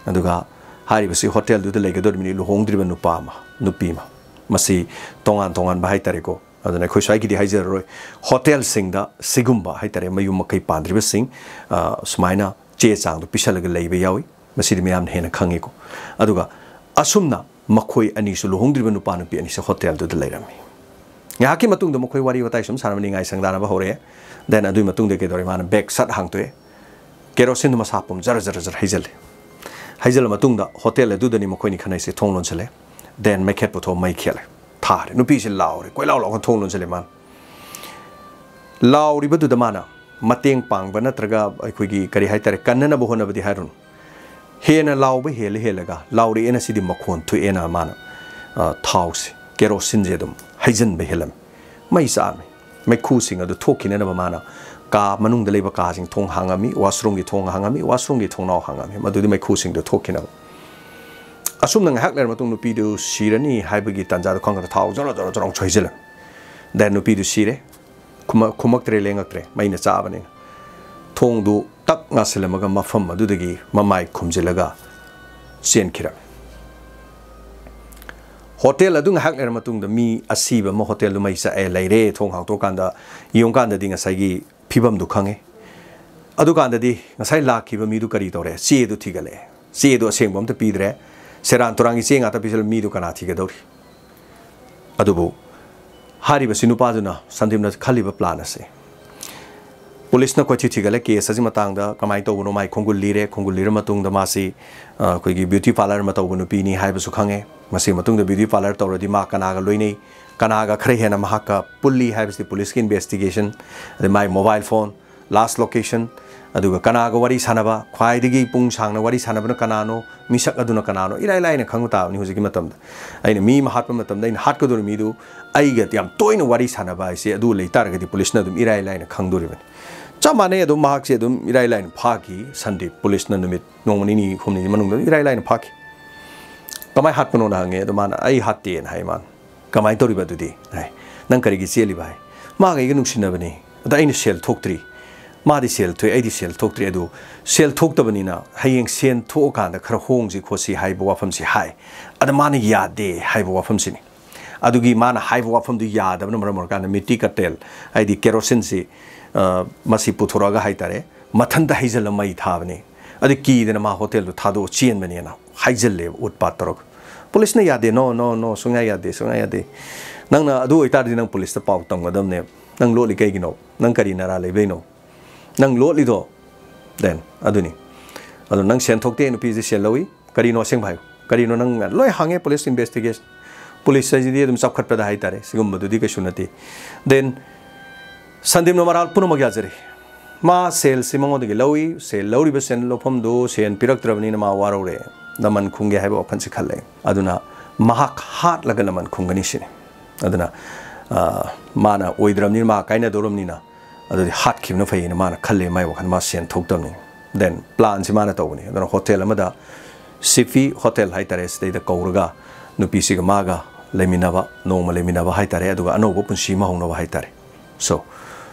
ꯑꯗꯨꯒ ꯍꯥꯏꯔꯤꯕꯁꯤ ꯍꯣꯇꯦꯜꯗꯨꯗ ꯂꯩꯒꯗꯧꯔꯤꯕꯅꯤ ꯂꯨꯍꯣꯡꯗ꯭ꯔꯤꯕ ꯅꯨꯄꯥ ꯑꯃ, ꯅꯨꯄꯤ ꯑꯃ꯫ ꯃꯁꯤ ꯇꯣꯉꯥꯟ ꯇꯣꯉꯥꯟꯕ ꯍꯥꯏꯇꯥꯔꯦꯀꯣ, ꯑꯗꯨꯅ ꯑꯩꯈꯣꯏ ꯁ꯭ꯋꯥꯏꯒꯤꯗꯤ ꯍꯥꯏꯖꯔꯔꯣꯏ꯫ ꯍꯣꯇꯦꯜꯁꯤꯡꯗ ꯁꯤꯒꯨꯝꯕ ꯍꯥꯏꯇꯥꯔꯦ, ꯃꯌꯨꯝ ꯃꯀꯩ ꯄꯥꯟꯗ꯭ꯔꯤꯕꯁꯤꯡ, ꯑ, ꯁꯨꯃꯥꯏꯅ ꯆꯦ ꯆꯥꯡꯗꯣ ꯄꯤꯁꯜꯂꯒ ꯂꯩꯕ ꯌꯥꯎꯏ꯫ ꯃꯁꯤꯗꯤ ꯃꯌꯥꯝꯅ ꯍꯦꯟꯅ ꯈꯪꯉꯤꯀꯣ꯫ ꯑꯗꯨꯒ ꯑꯁꯨꯝꯅ ꯃꯈꯣꯏ ꯑꯅꯤꯁꯨ, ꯂꯨꯍꯣꯡꯗ꯭ꯔꯤꯕ ꯅꯨꯄꯥ ꯅꯨꯄꯤ ꯑꯅꯤꯁꯦ ꯍꯣꯇꯦꯜꯗꯨꯗ ꯂꯩꯔꯝꯃꯤ꯫ ꯉꯥꯏꯍꯥꯛꯀꯤ ꯃꯇꯨꯡꯗ ꯃꯈꯣꯏ ꯋꯥꯔꯤ ꯋꯥꯇꯥꯏ ꯁꯨꯝ ꯁꯥꯟꯅꯕ, ꯅꯤꯡꯉꯥꯏ ꯁꯪꯗꯥꯅꯕ ꯍꯧꯔꯛꯑꯦ꯫ Then ꯑꯗꯨꯒꯤ ꯃꯇꯨꯡꯗ ꯀꯩꯗꯧꯔꯦ? ꯃꯥꯅ ꯕꯦꯒ ꯁꯠ ꯍꯥꯡꯇꯣꯛꯑꯦ, ꯀꯦꯔꯣꯁꯤꯟꯗꯣ ꯃꯁꯥ ꯄꯨꯝ ꯖꯔ ꯖꯔ ꯖꯔ ꯍꯩꯖꯤꯜꯂꯦ꯫ ꯍꯩꯖꯤꯜꯂ ꯃꯇꯨꯡꯗ ꯍꯣꯇꯦꯜ ꯑꯗꯨꯗꯅꯤ ꯃꯈꯣꯏꯅꯤ ꯈꯟꯅꯩꯁꯦ, ꯊꯣꯡ ꯂꯣꯟꯁꯤꯜꯂꯦ꯫ Then ꯃꯩꯈꯦꯠ ꯄꯨꯊꯣꯛꯑ ꯃꯩ ꯈꯦꯠꯂꯦ, ꯊꯥꯔꯦ꯫ ꯅꯨꯄꯤꯁꯦ ꯂꯥꯎꯔꯦ, ꯀꯣꯏꯂꯥꯎ ꯂꯥꯎꯅ ꯊꯣꯡ ꯂꯣꯟꯁꯤꯜꯂꯦ ꯃꯥꯅ꯫ ꯂꯥꯎꯔꯤꯕꯗꯨꯗ ꯃꯥꯅ ꯃꯇꯦꯡ ꯄꯥꯡꯕ ꯅꯠꯇ꯭ꯔꯒ ꯑꯩꯈꯣꯏꯒꯤ ꯀꯔꯤ ꯍꯥꯏꯇꯥꯔꯦ, ꯀꯟꯅꯅꯕ ꯍꯣꯠꯅꯕꯗꯤ ꯍꯥꯏꯔꯨꯅꯨ꯫ ꯍꯦꯟꯅ ꯂꯥꯎꯕ ꯍꯦꯜꯂ ꯍꯦꯜꯂꯒ ꯂꯥꯎꯔꯛꯑꯦꯅ ꯁꯤꯗꯤ ꯃꯈꯣꯟ ꯊꯣꯛꯑꯦꯅ ꯃꯥꯅ, ꯑ, ꯊꯥꯎꯁꯦ, ꯀꯦꯔꯣꯁꯤꯟꯁꯦ ꯑꯗꯨꯝ ꯍꯩꯖꯤꯟꯕ ꯍꯦꯜꯂꯝꯃꯤ꯫ ꯃꯩ ꯆꯥꯛꯑꯝꯃꯤ꯫ ꯃꯩꯈꯨꯁꯤꯡ ꯑꯗꯨ ꯊꯣꯛꯈꯤꯅꯅꯕ ꯃꯥꯅ ꯀꯥ ꯃꯅꯨꯡꯗ ꯂꯩꯕ ꯀꯥꯁꯤꯡ ꯊꯣꯡ ꯍꯥꯡꯉꯝꯃꯤ, washroomꯒꯤ ꯊꯣꯡ ꯍꯥꯡꯉꯝꯃꯤ, washroomꯒꯤ ꯊꯣꯡꯅꯥꯎ ꯍꯥꯡꯉꯝꯃꯤ, ꯃꯗꯨꯗꯤ ꯃꯩꯈꯨꯁꯤꯡꯗꯨ ꯊꯣꯛꯈꯤꯅꯕ꯫ ꯑꯁꯨꯝꯅ ꯉꯥꯏꯍꯥꯛ ꯂꯩꯔ ꯃꯇꯨꯡ ꯅꯨꯄꯤꯗꯨ ꯁꯤꯔꯅꯤ ꯍꯥꯏꯕꯒꯤ ꯇꯥꯟꯖꯥꯗꯨ ꯈꯪꯉꯒ ꯊꯥꯎ ꯖꯣꯔꯣ ꯖꯣꯔꯣ ꯖꯣꯔꯣ ꯁꯨ ꯍꯩꯖꯤꯜꯂꯝꯃꯤ꯫ Then ꯅꯨꯄꯤꯗꯨ ꯁꯤꯔꯦ꯫ ꯈꯨꯝꯃ-, ꯈꯨꯝꯃꯛꯇ꯭ꯔꯦ, ꯂꯦꯡꯉꯛꯇ꯭ꯔꯦ, ꯃꯩꯅ ꯆꯥꯕꯅꯤꯅ꯫ ꯊꯣꯡꯗꯨ ꯇꯛ ꯉꯥꯁꯤꯜꯂꯝꯃꯒ ꯃꯐꯝ ꯑꯗꯨꯗꯒꯤ ꯃꯃꯥꯏ ꯈꯨꯝꯖꯤꯜꯂꯒ ꯆꯦꯟꯈꯤꯔꯝꯃꯤ꯫ ꯍꯣꯇꯦꯜ ꯑꯗꯨ ꯉꯥꯏꯍꯥꯛ ꯂꯩꯔ ꯃꯇꯨꯡꯗ ꯃꯤ ꯑꯁꯤꯕ ꯑꯃ ꯍꯣꯇꯦꯜꯗꯨ ꯃꯩ ꯆꯥꯛꯑꯦ ꯂꯩꯔꯦ꯫ ꯊꯣꯡ ꯍꯥꯡꯇꯣꯛꯑꯀꯥꯟꯗ ꯌꯦꯡꯉꯨꯀꯥꯟꯗꯗꯤ ꯉꯁꯥꯏꯒꯤ ꯐꯤꯕꯝꯗꯨ ꯈꯪꯉꯦ꯫ ꯑꯗꯨꯀꯥꯟꯗꯗꯤ ꯉꯁꯥꯏ ꯂꯥꯛꯈꯤꯕ ꯃꯤꯗꯨ ꯀꯔꯤ ꯇꯧꯔꯦ? ꯆꯦꯗꯨ ꯊꯤꯒꯠꯂꯛꯑꯦ꯫ ꯆꯦꯗꯨ ꯑꯁꯦꯡꯕ ꯑꯝꯇ ꯄꯤꯗ꯭ꯔꯦ꯫ ꯁꯦꯔꯥꯟ ꯇꯨꯔꯥꯟꯒꯤ ꯆꯦ ꯉꯥꯛꯇ ꯄꯤꯁꯤꯜꯂ ꯃꯤꯗꯨ ꯀꯅꯥ ꯊꯤꯒꯗꯧꯔꯤ? ꯑꯗꯨꯕꯨ ꯍꯥꯏꯔꯤꯕꯁꯤ ꯅꯨꯄꯥꯗꯨꯅ, ꯁꯟꯗꯤꯞꯅ ꯈꯜꯂꯤꯕ plan ꯑꯁꯦ, ꯄꯨꯂꯤꯁꯅ ꯀꯣꯏꯊꯤ ꯊꯤꯒꯠꯂꯦ, case ꯑꯁꯤ ꯃꯇꯥꯡꯗ ꯀꯃꯥꯏꯅ ꯇꯧꯕꯅꯣ, ꯃꯥꯏ ꯈꯣꯡꯒꯨꯜ ꯂꯤꯔꯦ, ꯈꯣꯡꯒꯨꯜ ꯂꯤꯔ ꯃꯇꯨꯡꯗ ꯃꯥꯁꯤ, ꯑ, ꯑꯩꯈꯣꯏꯒꯤ beauty parlour ꯑꯃ ꯇꯧꯕ ꯅꯨꯄꯤꯅꯤ ꯍꯥꯏꯕꯁꯨ ꯈꯪꯉꯦ꯫ ꯃꯁꯤꯒꯤ ꯃꯇꯨꯡꯗ beauty parlour ꯇꯧꯔꯗꯤ ꯃꯥ ꯀꯅꯥꯒ ꯂꯣꯏꯅꯩ, ꯀꯅꯥꯒ ꯈꯔ ꯍꯦꯟꯅ ꯃꯍꯥꯛꯀ ꯄꯨꯜꯂꯤ ꯍꯥꯏꯕꯁꯤ ꯄꯨꯂꯤꯁꯀꯤ investigation, ꯑꯗꯩ ꯃꯥꯏ mobile phone, last location, ꯑꯗꯨꯒ ꯀꯅꯥꯒ ꯋꯥꯔꯤ ꯁꯥꯟꯅꯕ, ꯈ꯭ꯋꯥꯏꯗꯒꯤ ꯄꯨꯡ ꯁꯥꯡꯅ ꯋꯥꯔꯤ ꯁꯥꯟꯅꯕꯅ ꯀꯅꯥꯅꯣ, ꯃꯤꯁꯛ ꯑꯗꯨꯅ ꯀꯅꯥꯅꯣ, ꯏꯔꯥꯏ ꯂꯥꯏꯅ ꯈꯪꯕ ꯇꯥꯕꯅꯤ꯫ ꯍꯧꯖꯤꯛꯀꯤ ꯃꯇꯝꯗ ꯑꯩꯅ ꯃꯤ ꯑꯃ ꯍꯥꯠꯄ ꯃꯇꯝꯗ ꯑꯩꯅ ꯍꯥꯠꯀꯗꯧꯔꯤꯕ ꯃꯤꯗꯨ ꯑꯩꯒ ꯌꯥꯝ ꯇꯣꯏꯅ ꯋꯥꯔꯤ ꯁꯥꯟꯅꯕ ꯍꯥꯏꯁꯦ ꯑꯗꯨ ꯂꯩꯇꯥꯔꯒꯗꯤ ꯄꯨꯂꯤꯁꯅ ꯑꯗꯨꯝ ꯏꯔꯥꯏ ꯂꯥꯏꯅ ꯈꯪꯗꯣꯔꯤꯕꯅꯤ꯫ ꯆꯞ ꯃꯥꯟꯅꯩ, ꯑꯗꯨꯝ ꯃꯍꯥꯛꯁꯦ ꯑꯗꯨꯝ ꯏꯔꯥꯏ ꯂꯥꯏꯅ ꯐꯥꯈꯤ꯫ ꯁꯟꯗꯤꯞ ꯄꯨꯂꯤꯁꯅ ꯅꯨꯃꯤꯠ ꯅꯣꯡꯃ ꯅꯤꯅꯤ ꯍꯨꯝꯅꯤꯒꯤ ꯃꯅꯨꯡꯗ ꯏꯔꯥꯏ ꯂꯥꯏꯅ ꯐꯥꯈꯤ꯫ "ꯀꯃꯥꯏꯅ ꯍꯥꯠꯄꯅꯣꯅ?" ꯍꯪꯉꯦ꯫ ꯑꯗꯣ ꯃꯥꯅ, "ꯑꯩ ꯍꯥꯠꯇꯦꯅ" ꯍꯥꯏ꯫ ꯃꯥꯅ, "ꯀꯃꯥꯏꯅ ꯇꯧꯔꯤꯕ ꯑꯗꯨꯗꯤ?" ꯍꯥꯏ꯫ "ꯅꯪ ꯀꯔꯤꯒꯤ ꯆꯦꯜꯂꯤꯕ?" ꯍꯥꯏ꯫ "ꯃꯥꯒ ꯑꯩꯒ ꯅꯨꯡꯁꯤꯅꯕꯅꯤ, ꯑꯗ ꯑꯩꯅ ꯁꯦꯜ ꯊꯣꯛꯇ꯭ꯔꯤ, ꯃꯥꯗꯤ ꯁꯦꯜ ꯊꯣꯛꯑꯦ, ꯑꯩꯗꯤ ꯁꯦꯜ ꯊꯣꯛꯇ꯭ꯔꯤ꯫ ꯑꯗꯨ ꯁꯦꯜ ꯊꯣꯛꯇꯕꯅꯤꯅ ꯍꯌꯦꯡ ꯁꯦꯜ ꯊꯣꯛꯑꯀꯥꯟꯗ ꯈꯔ ꯍꯣꯡꯁꯤ ꯈꯣꯠꯁꯤ" ꯍꯥꯏꯕ ꯋꯥꯐꯝꯁꯤ ꯍꯥꯏ꯫ ꯑꯗ ꯃꯥꯅ ꯌꯥꯗꯦ ꯍꯥꯏꯕ ꯋꯥꯐꯝꯁꯤꯅꯤ꯫ ꯑꯗꯨꯒꯤ ꯃꯥꯅ ꯍꯥꯏꯕ ꯋꯥꯐꯝꯗꯨ ꯌꯥꯗꯕꯅ ꯃꯔꯝ ꯑꯣꯏꯔꯀꯥꯟꯗ ꯃꯤꯠꯇꯤ ꯀꯇꯦꯜ, ꯍꯥꯏꯗꯤ ꯀꯦꯔꯣꯁꯤꯟꯁꯤ, ꯑ, ꯃꯁꯤ ꯄꯨꯊꯣꯔꯛꯑꯒ ꯍꯥꯏꯇꯥꯔꯦ, ꯃꯊꯟꯇ ꯍꯩꯖꯤꯜꯂ ꯃꯩ ꯊꯥꯕꯅꯤ꯫ ꯑꯗꯨ ꯀꯤꯗꯅ ꯃꯥ ꯍꯣꯇꯦꯜꯗꯨ ꯊꯥꯗꯣꯛꯑ ꯆꯦꯟꯕꯅꯦꯅ ꯍꯥꯏꯖꯤꯜꯂꯦꯕ, ꯎꯠꯄꯥꯠ ꯇꯧꯔꯒ꯫ ꯄꯨꯂꯤꯁꯅ "ꯌꯥꯗꯦ, no, no, no, ꯁꯨꯡꯌꯥ ꯌꯥꯗꯦ, ꯁꯨꯡꯌꯥ ꯌꯥꯗꯦ꯫ ꯅꯪꯅ ꯑꯗꯨ ꯑꯣꯏꯇꯥꯔꯗꯤ ꯅꯪ ꯄꯨꯂꯤꯁꯇ ꯄꯥꯎ ꯇꯝꯒꯗꯕꯅꯦꯕ꯫ ꯅꯪ ꯂꯣꯠꯂꯤ ꯀꯩꯒꯤꯅꯣ? ꯅꯪ ꯀꯔꯤ ꯅꯔꯥ ꯂꯩꯕꯩꯅꯣ? ꯅꯪ ꯂꯣꯠꯂꯤꯗꯣ?" Then ꯑꯗꯨꯅꯤ꯫ ꯑꯗꯣ ꯅꯪ ꯁꯦꯟ ꯊꯣꯛꯇꯦ, ꯅꯨꯄꯤꯁꯦ ꯁꯦꯜ ꯂꯧꯏ, ꯀꯔꯤꯅꯣ ꯑꯁꯦꯡꯕ ꯍꯥꯏꯌꯨ? ꯀꯔꯤꯅꯣ ꯅꯪ ꯂꯣꯏ ꯍꯪꯉꯦ, ꯄꯨꯂꯤꯁ investigation꯫ ꯄꯨꯂꯤꯁ ꯍꯥꯏꯁꯤꯗꯤ ꯑꯗꯨꯝ ꯆꯥꯎꯈꯠꯄꯗ ꯍꯥꯏꯇꯥꯔꯦ, ꯁꯤꯒꯨꯝꯕꯗꯨꯗꯤ ꯀꯩꯁꯨ ꯅꯠꯇꯦ꯫ Then ꯁꯟꯗꯤꯞꯅ ꯃꯔꯥꯜ ꯄꯨꯝꯅꯃꯛ ꯌꯥꯖꯔꯦ꯫ ꯃꯥ ꯁꯦꯜꯁꯤ ꯃꯉꯣꯟꯗꯒꯤ ꯂꯧꯏ, ꯁꯦꯜ ꯂꯧꯔꯤꯕ ꯁꯦꯜ ꯂꯧꯐꯝꯗꯨ ꯁꯦꯜ ꯄꯤꯔꯛꯇ꯭ꯔꯕꯅꯤꯅ ꯃꯥ ꯋꯥꯔꯧꯔꯦ, ꯂꯃꯟ ꯈꯨꯝꯒꯦ ꯍꯥꯏꯕ ꯋꯥꯈꯜꯁꯤ ꯈꯜꯂꯦ꯫ ꯑꯗꯨꯅ ꯃꯍꯥꯛ ꯍꯥꯠꯂꯒ ꯂꯃꯟ ꯈꯨꯝꯒꯅꯤ ꯁꯤꯅꯤ꯫ ꯑꯗꯨꯅ, ꯑ, ꯃꯥꯅ ꯑꯣꯏꯗ꯭ꯔꯕꯅꯤꯅ, ꯃꯥ ꯀꯥꯏꯅꯗꯧꯔꯕꯅꯤꯅ, ꯑꯗꯨꯗꯤ ꯍꯥꯠꯈꯤꯕꯅ ꯐꯩꯌꯦꯅ ꯃꯥꯅ ꯈꯜꯂꯦ꯫ ꯃꯥꯏ ꯋꯥꯈꯜ, ꯃꯥ ꯁꯦꯟ ꯊꯣꯛꯇꯕꯅꯤ꯫ Then plan ꯁꯤ ꯃꯥꯅ ꯇꯧꯕꯅꯤ꯫ ꯑꯗꯨꯅ ꯍꯣꯇꯦꯜ ꯑꯃꯗ ꯁꯤꯐꯤ ꯍꯣꯇꯦꯜ ꯍꯥꯏꯇꯥꯔꯦ, ꯁꯤꯗꯩꯗ ꯀꯧꯔꯒ ꯅꯨꯄꯤꯁꯤꯒ ꯃꯥꯒ ꯂꯩꯃꯤꯟꯅꯕ, ꯅꯣꯡꯃ ꯂꯩꯃꯤꯟꯅꯕ ꯍꯥꯏꯇꯥꯔꯦ, ꯑꯗꯨꯒ ꯑꯅꯧꯕ ꯄꯨꯟꯁꯤ ꯑꯃ ꯍꯧꯅꯕ ꯍꯥꯏꯇꯥꯔꯦ꯫ So,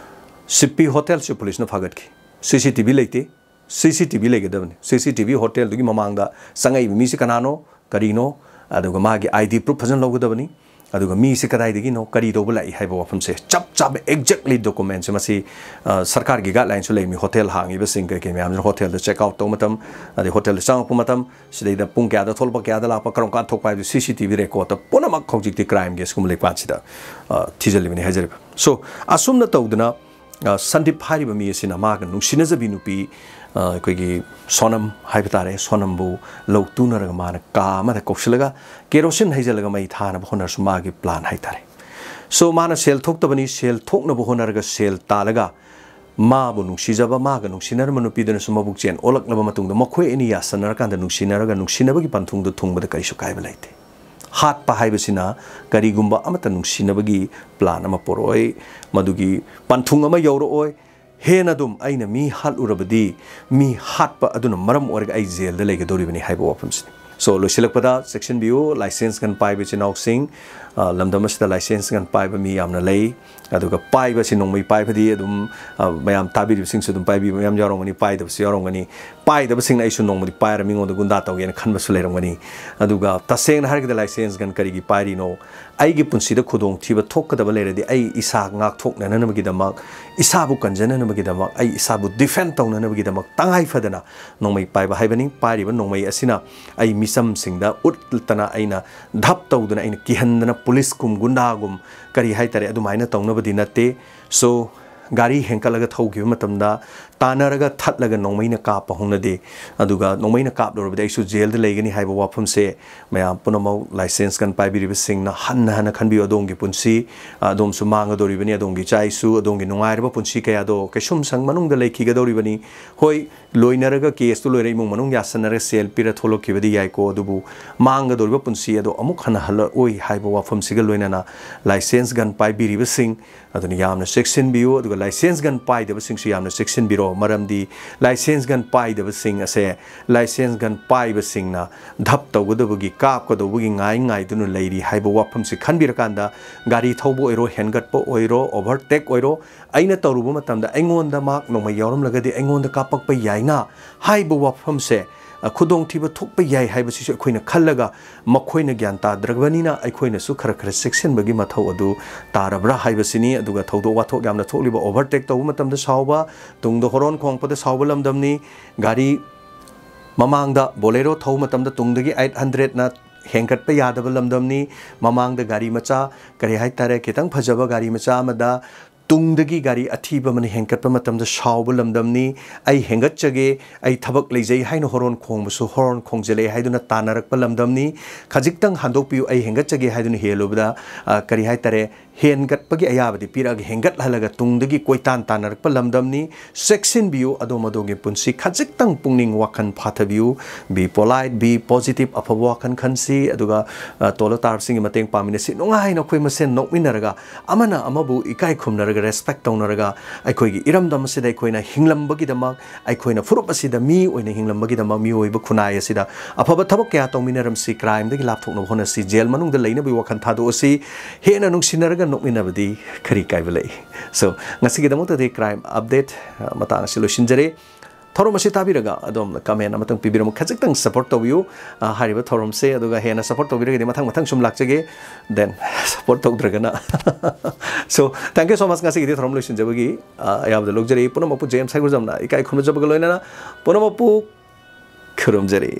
ꯁꯤꯐꯤ ꯍꯣꯇꯦꯜꯁꯤ ꯄꯨꯂꯤꯁꯅ ꯐꯥꯒꯠꯈꯤ꯫ ꯁꯤ ꯁꯤ ꯇꯤ ꯚꯤ ꯂꯩꯇꯦ꯫ ꯁꯤ ꯁꯤ ꯇꯤ ꯚꯤ ꯂꯩꯒꯗꯕꯅꯤ꯫ ꯁꯤ ꯁꯤ ꯇꯤ ꯚꯤ ꯍꯣꯇꯦꯜꯗꯨꯒꯤ ꯃꯃꯥꯡꯗ ꯆꯪꯉꯛꯏꯕ ꯃꯤꯁꯤ ꯀꯅꯥꯅꯣ, ꯀꯔꯤꯅꯣ, ꯑꯗꯨꯒ ꯃꯥꯒꯤ ID proof ꯐꯖꯅ ꯂꯧꯒꯗꯕꯅꯤ꯫ ꯑꯗꯨꯒ ꯃꯤꯁꯤ ꯀꯗꯥꯏꯗꯒꯤꯅꯣ, ꯀꯔꯤ ꯇꯧꯕ ꯂꯥꯛꯏ ꯍꯥꯏꯕ ꯋꯥꯐꯝꯁꯦ ꯆꯞ ꯆꯥꯕ exactly document ꯁꯦ ꯃꯁꯤ, ꯑ, ꯁꯔꯀꯥꯔꯒꯤ guideline ꯁꯨ ꯂꯩꯃꯤ꯫ ꯍꯣꯇꯦꯜ ꯍꯥꯡꯉꯤꯕꯁꯤꯡ ꯀꯩ ꯀꯩ ꯃꯌꯥꯝꯁꯤꯅ ꯍꯣꯇꯦꯜꯗ check out ꯇꯧꯕ ꯃꯇꯝ, ꯑꯗꯩ ꯍꯣꯇꯦꯜꯗ ꯆꯪꯉꯛꯄ ꯃꯇꯝ, ꯁꯤꯗꯩꯗ ꯄꯨꯡ ꯀꯌꯥꯗ ꯊꯣꯛꯂꯛꯄ, ꯀꯌꯥꯗ ꯂꯥꯛꯄ, ꯀꯔꯝ ꯀꯥꯟꯗ ꯊꯣꯛꯄ ꯍꯥꯏꯕꯗꯨ ꯁꯤ ꯁꯤ ꯇꯤ ꯚꯤ record ꯇ ꯄꯨꯝꯅꯃꯛ ꯍꯧꯖꯤꯛꯇꯤ crime ꯒꯤ ꯁꯤꯒꯨꯝꯕ ꯂꯩꯄꯥꯛꯁꯤꯗ, ꯑ, ꯊꯤꯖꯤꯜꯂꯤꯕꯅꯤ ꯍꯥꯏꯖꯔꯤꯕ꯫ So, ꯑꯁꯨꯝꯅ ꯇꯧꯗꯅ ꯑ, ꯁꯟꯗꯤꯞ ꯍꯥꯏꯔꯤꯕ ꯃꯤ ꯑꯁꯤꯅ ꯃꯥꯒ ꯅꯨꯡꯁꯤꯅꯖꯕꯤ ꯅꯨꯄꯤ, ꯑ, ꯑꯩꯈꯣꯏꯒꯤ ꯁꯣꯅꯝ ꯍꯥꯏꯕ ꯇꯥꯔꯦ, ꯁꯣꯅꯝꯕꯨ ꯂꯧ ꯇꯨꯅꯔꯒ ꯃꯥꯅ ꯀꯥ ꯑꯃꯗ ꯀꯧꯁꯤꯜꯂꯒ ꯀꯦꯔꯣꯁꯤꯟ ꯍꯩꯖꯤꯜꯂꯒ ꯃꯩ ꯊꯥꯅꯕ ꯍꯣꯠꯅꯔꯁꯨ ꯃꯥꯒꯤ plan ꯍꯥꯏꯇꯥꯔꯦ꯫ So, ꯃꯥꯅ ꯁꯦꯜ ꯊꯣꯛꯇꯕꯅꯤ, ꯁꯦꯜ ꯊꯣꯛꯅꯕ ꯍꯣꯠꯅꯔꯒ ꯁꯦꯜ ꯇꯥꯜꯂꯒ ꯃꯥꯕꯨ ꯅꯨꯡꯁꯤꯖꯕ, ꯃꯥꯒ ꯅꯨꯡꯁꯤꯅꯔꯝꯕ ꯅꯨꯄꯤꯗꯨꯅꯁꯨ ꯃꯕꯨꯛ ꯆꯦꯟ ꯑꯣꯜꯂꯛꯂꯕ ꯃꯇꯨꯡꯗ ꯃꯈꯣꯏ ꯑꯅꯤ ꯌꯥꯁꯟꯅꯔꯀꯥꯟꯗ ꯅꯨꯡꯁꯤꯅꯔꯒ ꯅꯨꯡꯁꯤꯅꯕꯒꯤ ꯄꯟꯊꯨꯡꯗꯨ ꯊꯨꯡꯕꯗ ꯀꯔꯤꯁꯨ ꯀꯥꯏꯕ ꯂꯩꯇꯦ꯫ ꯍꯥꯠꯄ ꯍꯥꯏꯕꯁꯤꯅ ꯀꯔꯤꯒꯨꯝꯕ ꯑꯃꯠꯇ ꯅꯨꯡꯁꯤꯅꯕꯒꯤ plan ꯑꯃ ꯄꯣꯔꯛꯑꯣꯏ, ꯃꯗꯨꯒꯤ ꯄꯟꯊꯨꯡ ꯑꯃ ꯌꯧꯔꯛꯑꯣꯏ꯫ ꯍꯦꯟꯅ ꯑꯗꯨꯝ ꯑꯩꯅ ꯃꯤ ꯍꯥꯠꯂꯨꯔꯕꯗꯤ ꯃꯤ ꯍꯥꯠꯄ ꯑꯗꯨꯅ ꯃꯔꯝ ꯑꯣꯏꯔꯒ ꯑꯩ ꯖꯦꯜꯗ ꯂꯩꯒꯗꯧꯔꯤꯕꯅꯤ ꯍꯥꯏꯕ ꯋꯥꯐꯝꯁꯤꯅꯤ꯫ So, ꯂꯣꯏꯁꯤꯜꯂꯛꯄꯗ ꯆꯦꯛꯁꯤꯟꯕꯤꯌꯨ, license gun ꯄꯥꯏꯕ ꯏꯆꯤꯟ ꯏꯅꯥꯎꯁꯤꯡ, ꯑ, ꯂꯝꯗꯝ ꯑꯁꯤꯗ license gun ꯄꯥꯏꯕ ꯃꯤ ꯌꯥꯝꯅ ꯂꯩ꯫ ꯑꯗꯨꯒ ꯄꯥꯏꯕꯁꯤ ꯅꯣꯡꯃꯩ ꯄꯥꯏꯕꯗꯤ ꯑꯗꯨꯝ, ꯑ, ꯃꯌꯥꯝ ꯇꯥꯕꯤꯔꯤꯕꯁꯤꯡꯁꯨ ꯑꯗꯨꯝ ꯄꯥꯏꯕꯤꯕ ꯃꯌꯥꯝ ꯌꯥꯎꯔꯝꯒꯅꯤ, ꯄꯥꯏꯗꯕꯁꯨ ꯌꯥꯎꯔꯝꯒꯅꯤ꯫ ꯄꯥꯏꯗꯕꯁꯤꯡꯅ ꯑꯩꯁꯨ ꯅꯣꯡꯃꯗꯤ ꯄꯥꯏꯔ ꯃꯤꯉꯣꯟꯗ ꯒꯨꯟꯗꯥ ꯇꯧꯒꯦꯅ ꯈꯟꯕꯁꯨ ꯂꯩꯔꯝꯒꯅꯤ꯫ ꯑꯗꯨꯒ ꯇꯁꯦꯡꯅ ꯍꯥꯏꯔꯒꯗꯤ license gun ꯀꯔꯤꯒꯤ ꯄꯥꯏꯔꯤꯅꯣ? ꯑꯩꯒꯤ ꯄꯨꯟꯁꯤꯗ ꯈꯨꯗꯣꯡꯊꯤꯕ ꯊꯣꯛꯀꯗꯕ ꯂꯩꯔꯗꯤ ꯑꯩ ꯏꯁꯥ ꯉꯥꯛꯊꯣꯛꯅꯅꯕꯒꯤꯗꯃꯛ, ꯏꯁꯥꯕꯨ ꯀꯟꯖꯅꯅꯕꯒꯤꯗꯃꯛ, ꯑꯩ ꯏꯁꯥꯕꯨ defend ꯇꯧꯅꯅꯕꯒꯤꯗꯃꯛ ꯇꯉꯥꯏ ꯐꯗꯅ ꯅꯣꯡꯃꯩ ꯄꯥꯏꯕ ꯍꯥꯏꯕꯅꯤ꯫ ꯄꯥꯏꯔꯤꯕ ꯅꯣꯡꯃꯩ ꯑꯁꯤꯅ ꯑꯩ ꯃꯤꯆꯝꯁꯤꯡꯗ ꯎꯠꯇꯅ, ꯑꯩꯅ ꯙꯞ ꯇꯧꯗꯅ, ꯑꯩꯅ ꯀꯤꯍꯟꯗꯅ, ꯄꯨꯂꯤꯁꯀꯨꯝ ꯒꯨꯟꯗꯥꯒꯨꯝ ꯀꯔꯤ ꯍꯥꯏꯇꯥꯔꯦ, ꯑꯗꯨꯃꯥꯏꯅ ꯇꯧꯅꯕꯗꯤ ꯅꯠꯇꯦ꯫ So, ꯒꯥꯔꯤ ꯍꯦꯟꯀꯠꯂꯒ ꯊꯧꯈꯤꯕ ꯃꯇꯝꯗ ꯇꯥꯟꯅꯔꯒ ꯊꯠꯂꯒ ꯅꯣꯡꯃꯩꯅ ꯀꯥꯞꯄ ꯍꯧꯅꯗꯦ꯫ ꯑꯗꯨꯒ ꯅꯣꯡꯃꯩꯅ ꯀꯥꯞꯂꯨꯔꯕꯗꯤ ꯑꯩꯁꯨ ꯖꯦꯜꯗ ꯂꯩꯒꯅꯤ ꯍꯥꯏꯕ ꯋꯥꯐꯝꯁꯦ ꯃꯌꯥꯝ ꯄꯨꯝꯅꯃꯛ, ꯂꯥꯏꯁꯦꯟꯁ ꯒꯟ ꯄꯥꯏꯕꯤꯔꯤꯕꯁꯤꯡꯅ ꯍꯟꯅ ꯍꯟꯅ ꯈꯟꯕꯤꯌꯨ꯫ ꯑꯗꯣꯝꯒꯤ ꯄꯨꯟꯁꯤ, ꯑꯗꯣꯝꯁꯨ ꯃꯥꯡꯒꯗꯧꯔꯤꯕꯅꯤ꯫ ꯑꯗꯣꯝꯒꯤ ꯏꯆꯥ ꯏꯁꯨ, ꯑꯗꯣꯝꯒꯤ ꯅꯨꯡꯉꯥꯏꯔꯕ ꯄꯨꯟꯁꯤ ꯀꯌꯥꯗꯣ ꯀꯩꯁꯨꯝꯁꯪ ꯃꯅꯨꯡꯗ ꯂꯩꯈꯤꯒꯗꯧꯔꯤꯕꯅꯤ꯫ ꯍꯣꯏ, ꯂꯣꯏꯅꯔꯒ ꯀꯦꯁꯇꯨ ꯂꯣꯏꯔ ꯏꯃꯨꯡ ꯃꯅꯨꯡ ꯌꯥꯁꯟꯅꯔꯒ ꯁꯦꯜ ꯄꯤꯔ ꯊꯣꯛꯂꯛꯈꯤꯕꯗꯤ ꯌꯥꯏꯀꯣ, ꯑꯗꯨꯕꯨ ꯃꯥꯡꯒꯗꯧꯔꯤꯕ ꯄꯨꯟꯁꯤ ꯑꯗꯣ ꯑꯃꯨꯛ ꯍꯟꯅ ꯍꯜꯂꯛꯑꯣꯏ ꯍꯥꯏꯕ ꯋꯥꯐꯝꯁꯤꯒ ꯂꯣꯏꯅꯅ ꯂꯥꯏꯁꯦꯟꯁ ꯒꯟ ꯄꯥꯏꯕꯤꯔꯤꯕꯁꯤꯡ ꯑꯗꯨꯅ ꯌꯥꯝꯅ ꯆꯦꯛꯁꯤꯟꯕꯤꯌꯨ꯫ ꯑꯗꯨꯒ ꯂꯥꯏꯁꯦꯟꯁ ꯒꯟ ꯄꯥꯏꯗꯕꯁꯤꯡꯁꯨ ꯌꯥꯝꯅ ꯆꯦꯛꯁꯤꯟꯕꯤꯔꯣ꯫ ꯃꯔꯝꯗꯤ ꯂꯥꯏꯁꯦꯟꯁ ꯒꯟ ꯄꯥꯏꯗꯕꯁꯤꯡ ꯑꯁꯦ ꯂꯥꯏꯁꯦꯟꯁ ꯒꯟ ꯄꯥꯏꯕꯁꯤꯡꯅ ꯙꯞ ꯇꯧꯒꯗꯕꯒꯤ, ꯀꯥꯞꯀꯗꯧꯕꯒꯤ ꯉꯥꯏ ꯉꯥꯏꯗꯨꯅ ꯂꯩꯔꯤ ꯍꯥꯏꯕ ꯋꯥꯐꯝꯁꯤ ꯈꯟꯕꯤꯔꯀꯥꯟꯗ, ꯒꯥꯔꯤ ꯊꯧꯕ ꯑꯣꯏꯔꯣ, ꯍꯦꯟꯒꯠꯄ ꯑꯣꯏꯔꯣ, ꯑꯣꯚꯔꯇꯦꯛ ꯑꯣꯏꯔꯣ, ꯑꯩꯅ ꯇꯧꯔꯨꯕ ꯃꯇꯝꯗ ꯑꯩꯉꯣꯟꯗ ꯃꯍꯥꯛ ꯅꯣꯡꯃꯩ ꯌꯥꯎꯔꯝꯂꯒꯗꯤ ꯑꯩꯉꯣꯟꯗ ꯀꯥꯞꯄꯛꯄ ꯌꯥꯏꯅ ꯍꯥꯏꯕ ꯋꯥꯐꯝꯁꯦ, ꯑ, ꯈꯨꯗꯣꯡꯊꯤꯕ ꯊꯣꯛꯄ ꯌꯥꯏ ꯍꯥꯏꯕꯁꯤꯁꯨ ꯑꯩꯈꯣꯏꯅ ꯈꯜꯂꯒ, ꯃꯈꯣꯏꯅ ꯒ꯭ꯌꯥꯟ ꯇꯥꯗ꯭ꯔꯕꯅꯤꯅ ꯑꯩꯈꯣꯏꯅꯁꯨ ꯈꯔ ꯈꯔ ꯆꯦꯛꯁꯤꯟꯕꯒꯤ ꯃꯊꯧ ꯑꯗꯨ ꯇꯥꯔꯕ꯭ꯔꯥ ꯍꯥꯏꯕꯁꯤꯅꯤ꯫ ꯑꯗꯨꯒ ꯊꯧꯗꯣꯛ ꯋꯥꯊꯣꯛ ꯌꯥꯝꯅ ꯊꯣꯛꯂꯤꯕ, ꯑꯣꯚꯔꯇꯦꯛ ꯇꯧꯕ ꯃꯇꯝꯗ ꯁꯥꯎꯕ, ꯇꯨꯡꯗ ꯍꯣꯔꯣꯟ ꯈꯣꯡꯂꯛꯄꯗ ꯁꯥꯎꯕ ꯂꯝꯗꯝꯅꯤ꯫ ꯒꯥꯔꯤ ꯃꯃꯥꯡꯗ ꯕꯣꯂꯦꯔꯣ ꯊꯧꯕ ꯃꯇꯝꯗ ꯇꯨꯡꯗꯒꯤ ꯑꯩꯠ ꯍꯟꯗ꯭ꯔꯦꯠꯅ ꯍꯦꯟꯒꯠꯄ ꯌꯥꯗꯕ ꯂꯝꯗꯝꯅꯤ꯫ ꯃꯃꯥꯡꯗ ꯒꯥꯔꯤ ꯃꯆꯥ, ꯀꯔꯤ ꯍꯥꯏꯇꯥꯔꯦ, ꯈꯤꯇꯪ ꯐꯖꯕ ꯒꯥꯔꯤ ꯃꯆꯥ ꯑꯃꯗ ꯇꯨꯡꯗꯒꯤ ꯒꯥꯔꯤ ꯑꯊꯤꯕ ꯑꯃꯅ ꯍꯦꯟꯒꯠꯄ ꯃꯇꯝꯗ ꯁꯥꯎꯕ ꯂꯝꯗꯝꯅꯤ꯫ "ꯑꯩ ꯍꯦꯟꯒꯠꯆꯒꯦ, ꯑꯩ ꯊꯕꯛ ꯂꯩꯖꯩ" ꯍꯥꯏꯅ ꯍꯣꯔꯣꯟ ꯈꯣꯡꯕꯁꯨ, "ꯍꯣꯔꯣꯟ ꯈꯣꯡꯖꯤꯜꯂꯛꯑꯦ" ꯍꯥꯏꯗꯨꯅ ꯇꯥꯟꯅꯔꯛꯄ ꯂꯝꯗꯝꯅꯤ꯫ ꯈꯖꯤꯛꯇꯪ ꯍꯟꯗꯣꯛꯄꯤꯌꯨ, "ꯑꯩ ꯍꯦꯟꯒꯠꯆꯒꯦ" ꯍꯥꯏꯗꯨꯅ ꯍꯦꯜꯂꯨꯕꯗ, ꯑ, ꯀꯔꯤ ꯍꯥꯏꯇꯥꯔꯦ, ꯍꯦꯟꯒꯠꯄꯒꯤ ꯑꯌꯥꯕꯗꯤ ꯄꯤꯔꯛꯑꯒ ꯍꯦꯟꯒꯠꯍꯜꯂꯒ ꯇꯨꯡꯗꯒꯤ ꯀꯣꯏꯇꯥꯟ ꯇꯥꯟꯅꯔꯛꯄ ꯂꯝꯗꯝꯅꯤ꯫ ꯆꯦꯛꯁꯤꯟꯕꯤꯌꯨ, ꯑꯗꯣꯝ ꯑꯗꯣꯝꯒꯤ ꯄꯨꯟꯁꯤ ꯈꯖꯤꯛꯇꯪ ꯄꯨꯛꯅꯤꯡ ꯋꯥꯈꯜ ꯐꯥꯊꯕꯤꯌꯨ꯫ Be polite, be positive, ꯑꯐꯕ ꯋꯥꯈꯜ ꯈꯟꯁꯤ꯫ ꯑꯗꯨꯒ, ꯑ, ꯇꯣꯜꯂ ꯇꯥꯔꯕꯁꯤꯡꯒꯤ ꯃꯇꯦꯡ ꯄꯥꯡꯃꯤꯟꯅꯁꯤ꯫ ꯅꯨꯡꯉꯥꯏꯅ ꯑꯩꯈꯣꯏ ꯃꯁꯦꯟ ꯅꯣꯛꯃꯤꯟꯅꯔꯒ, ꯑꯃꯅ ꯑꯃꯕꯨ ꯏꯀꯥꯏ ꯈꯨꯝꯅꯔꯒ, ꯔꯦꯁꯄꯦꯛ ꯇꯧꯅꯔꯒ, ꯑꯩꯈꯣꯏꯒꯤ ꯏꯔꯝꯗꯝ ꯑꯁꯤꯗ ꯑꯩꯈꯣꯏꯅ ꯍꯤꯡꯂꯝꯕꯒꯤꯗꯃꯛ, ꯑꯩꯈꯣꯏꯅ ꯐꯨꯔꯨꯞ ꯑꯁꯤꯗ ꯃꯤ ꯑꯣꯏꯅ ꯍꯤꯡꯂꯝꯕꯒꯤꯗꯃꯛ, ꯃꯤꯑꯣꯏꯕ ꯈꯨꯟꯅꯥꯏ ꯑꯁꯤꯗ ꯑꯐꯕ ꯊꯕꯛ ꯀꯌꯥ ꯇꯧꯃꯤꯟꯅꯔꯝꯁꯤ꯫ ꯀ꯭ꯔꯥꯏꯝꯗꯒꯤ ꯂꯥꯞꯊꯣꯛꯅꯕ ꯍꯣꯠꯅꯁꯤ꯫ ꯖꯦꯜ ꯃꯅꯨꯡꯗ ꯂꯩꯅꯕꯒꯤ ꯋꯥꯈꯜ ꯊꯥꯗꯣꯛꯑꯁꯤ꯫ ꯍꯦꯟꯅ ꯅꯨꯡꯁꯤꯅꯔꯒ ꯅꯣꯛꯃꯤꯟꯅꯕꯗꯤ ꯀꯔꯤ ꯀꯥꯏꯕ ꯂꯩ? So, ꯉꯁꯤꯒꯤꯗꯃꯛꯇꯗꯤ ꯀ꯭ꯔꯥꯏꯝ ꯑꯞꯗꯦꯠ, ꯑ, ꯃꯇꯥꯡ ꯑꯁꯤ ꯂꯣꯏꯁꯤꯟꯖꯔꯦ꯫ ꯊꯧꯔꯝ ꯑꯁꯤ ꯇꯥꯕꯤꯔꯒ ꯑꯗꯣꯝꯅ ꯀꯃꯦꯟ ꯑꯃꯇꯪ ꯄꯤꯕꯤꯔꯝꯃꯨ꯫ ꯈꯖꯤꯛꯇꯪ ꯁꯞꯄꯣꯔꯠ ꯇꯧꯕꯤꯌꯨ, ꯑ, ꯍꯥꯏꯔꯤꯕ ꯊꯧꯔꯝꯁꯦ꯫ ꯑꯗꯨꯒ ꯍꯦꯟꯅ ꯁꯞꯄꯣꯔꯠ ꯇꯧꯕꯤꯔꯒꯗꯤ ꯃꯊꯪ ꯃꯊꯪ ꯁꯨꯝ ꯂꯥꯛꯆꯒꯦ꯫ Then, ꯁꯞꯄꯣꯔꯠ ꯇꯧꯗ꯭ꯔꯒꯅ꯫ So, thank you so much꯫ ꯉꯁꯤꯒꯤꯗꯤ ꯊꯧꯔꯝ ꯂꯣꯏꯁꯤꯟꯖꯕꯒꯤ, ꯑ, ꯑꯌꯥꯕꯗ ꯂꯧꯖꯔꯤ꯫ ꯄꯨꯝꯅꯃꯛꯄꯨ ꯖꯦꯝꯁ ꯍꯩꯒ꯭ꯔꯨꯖꯝꯅ ꯏꯀꯥꯏ ꯈꯨꯝꯅꯖꯕꯒ ꯂꯣꯏꯅꯅ ꯄꯨꯝꯅꯃꯛꯄꯨ ꯈꯨꯔꯨꯝꯖꯔꯤ꯫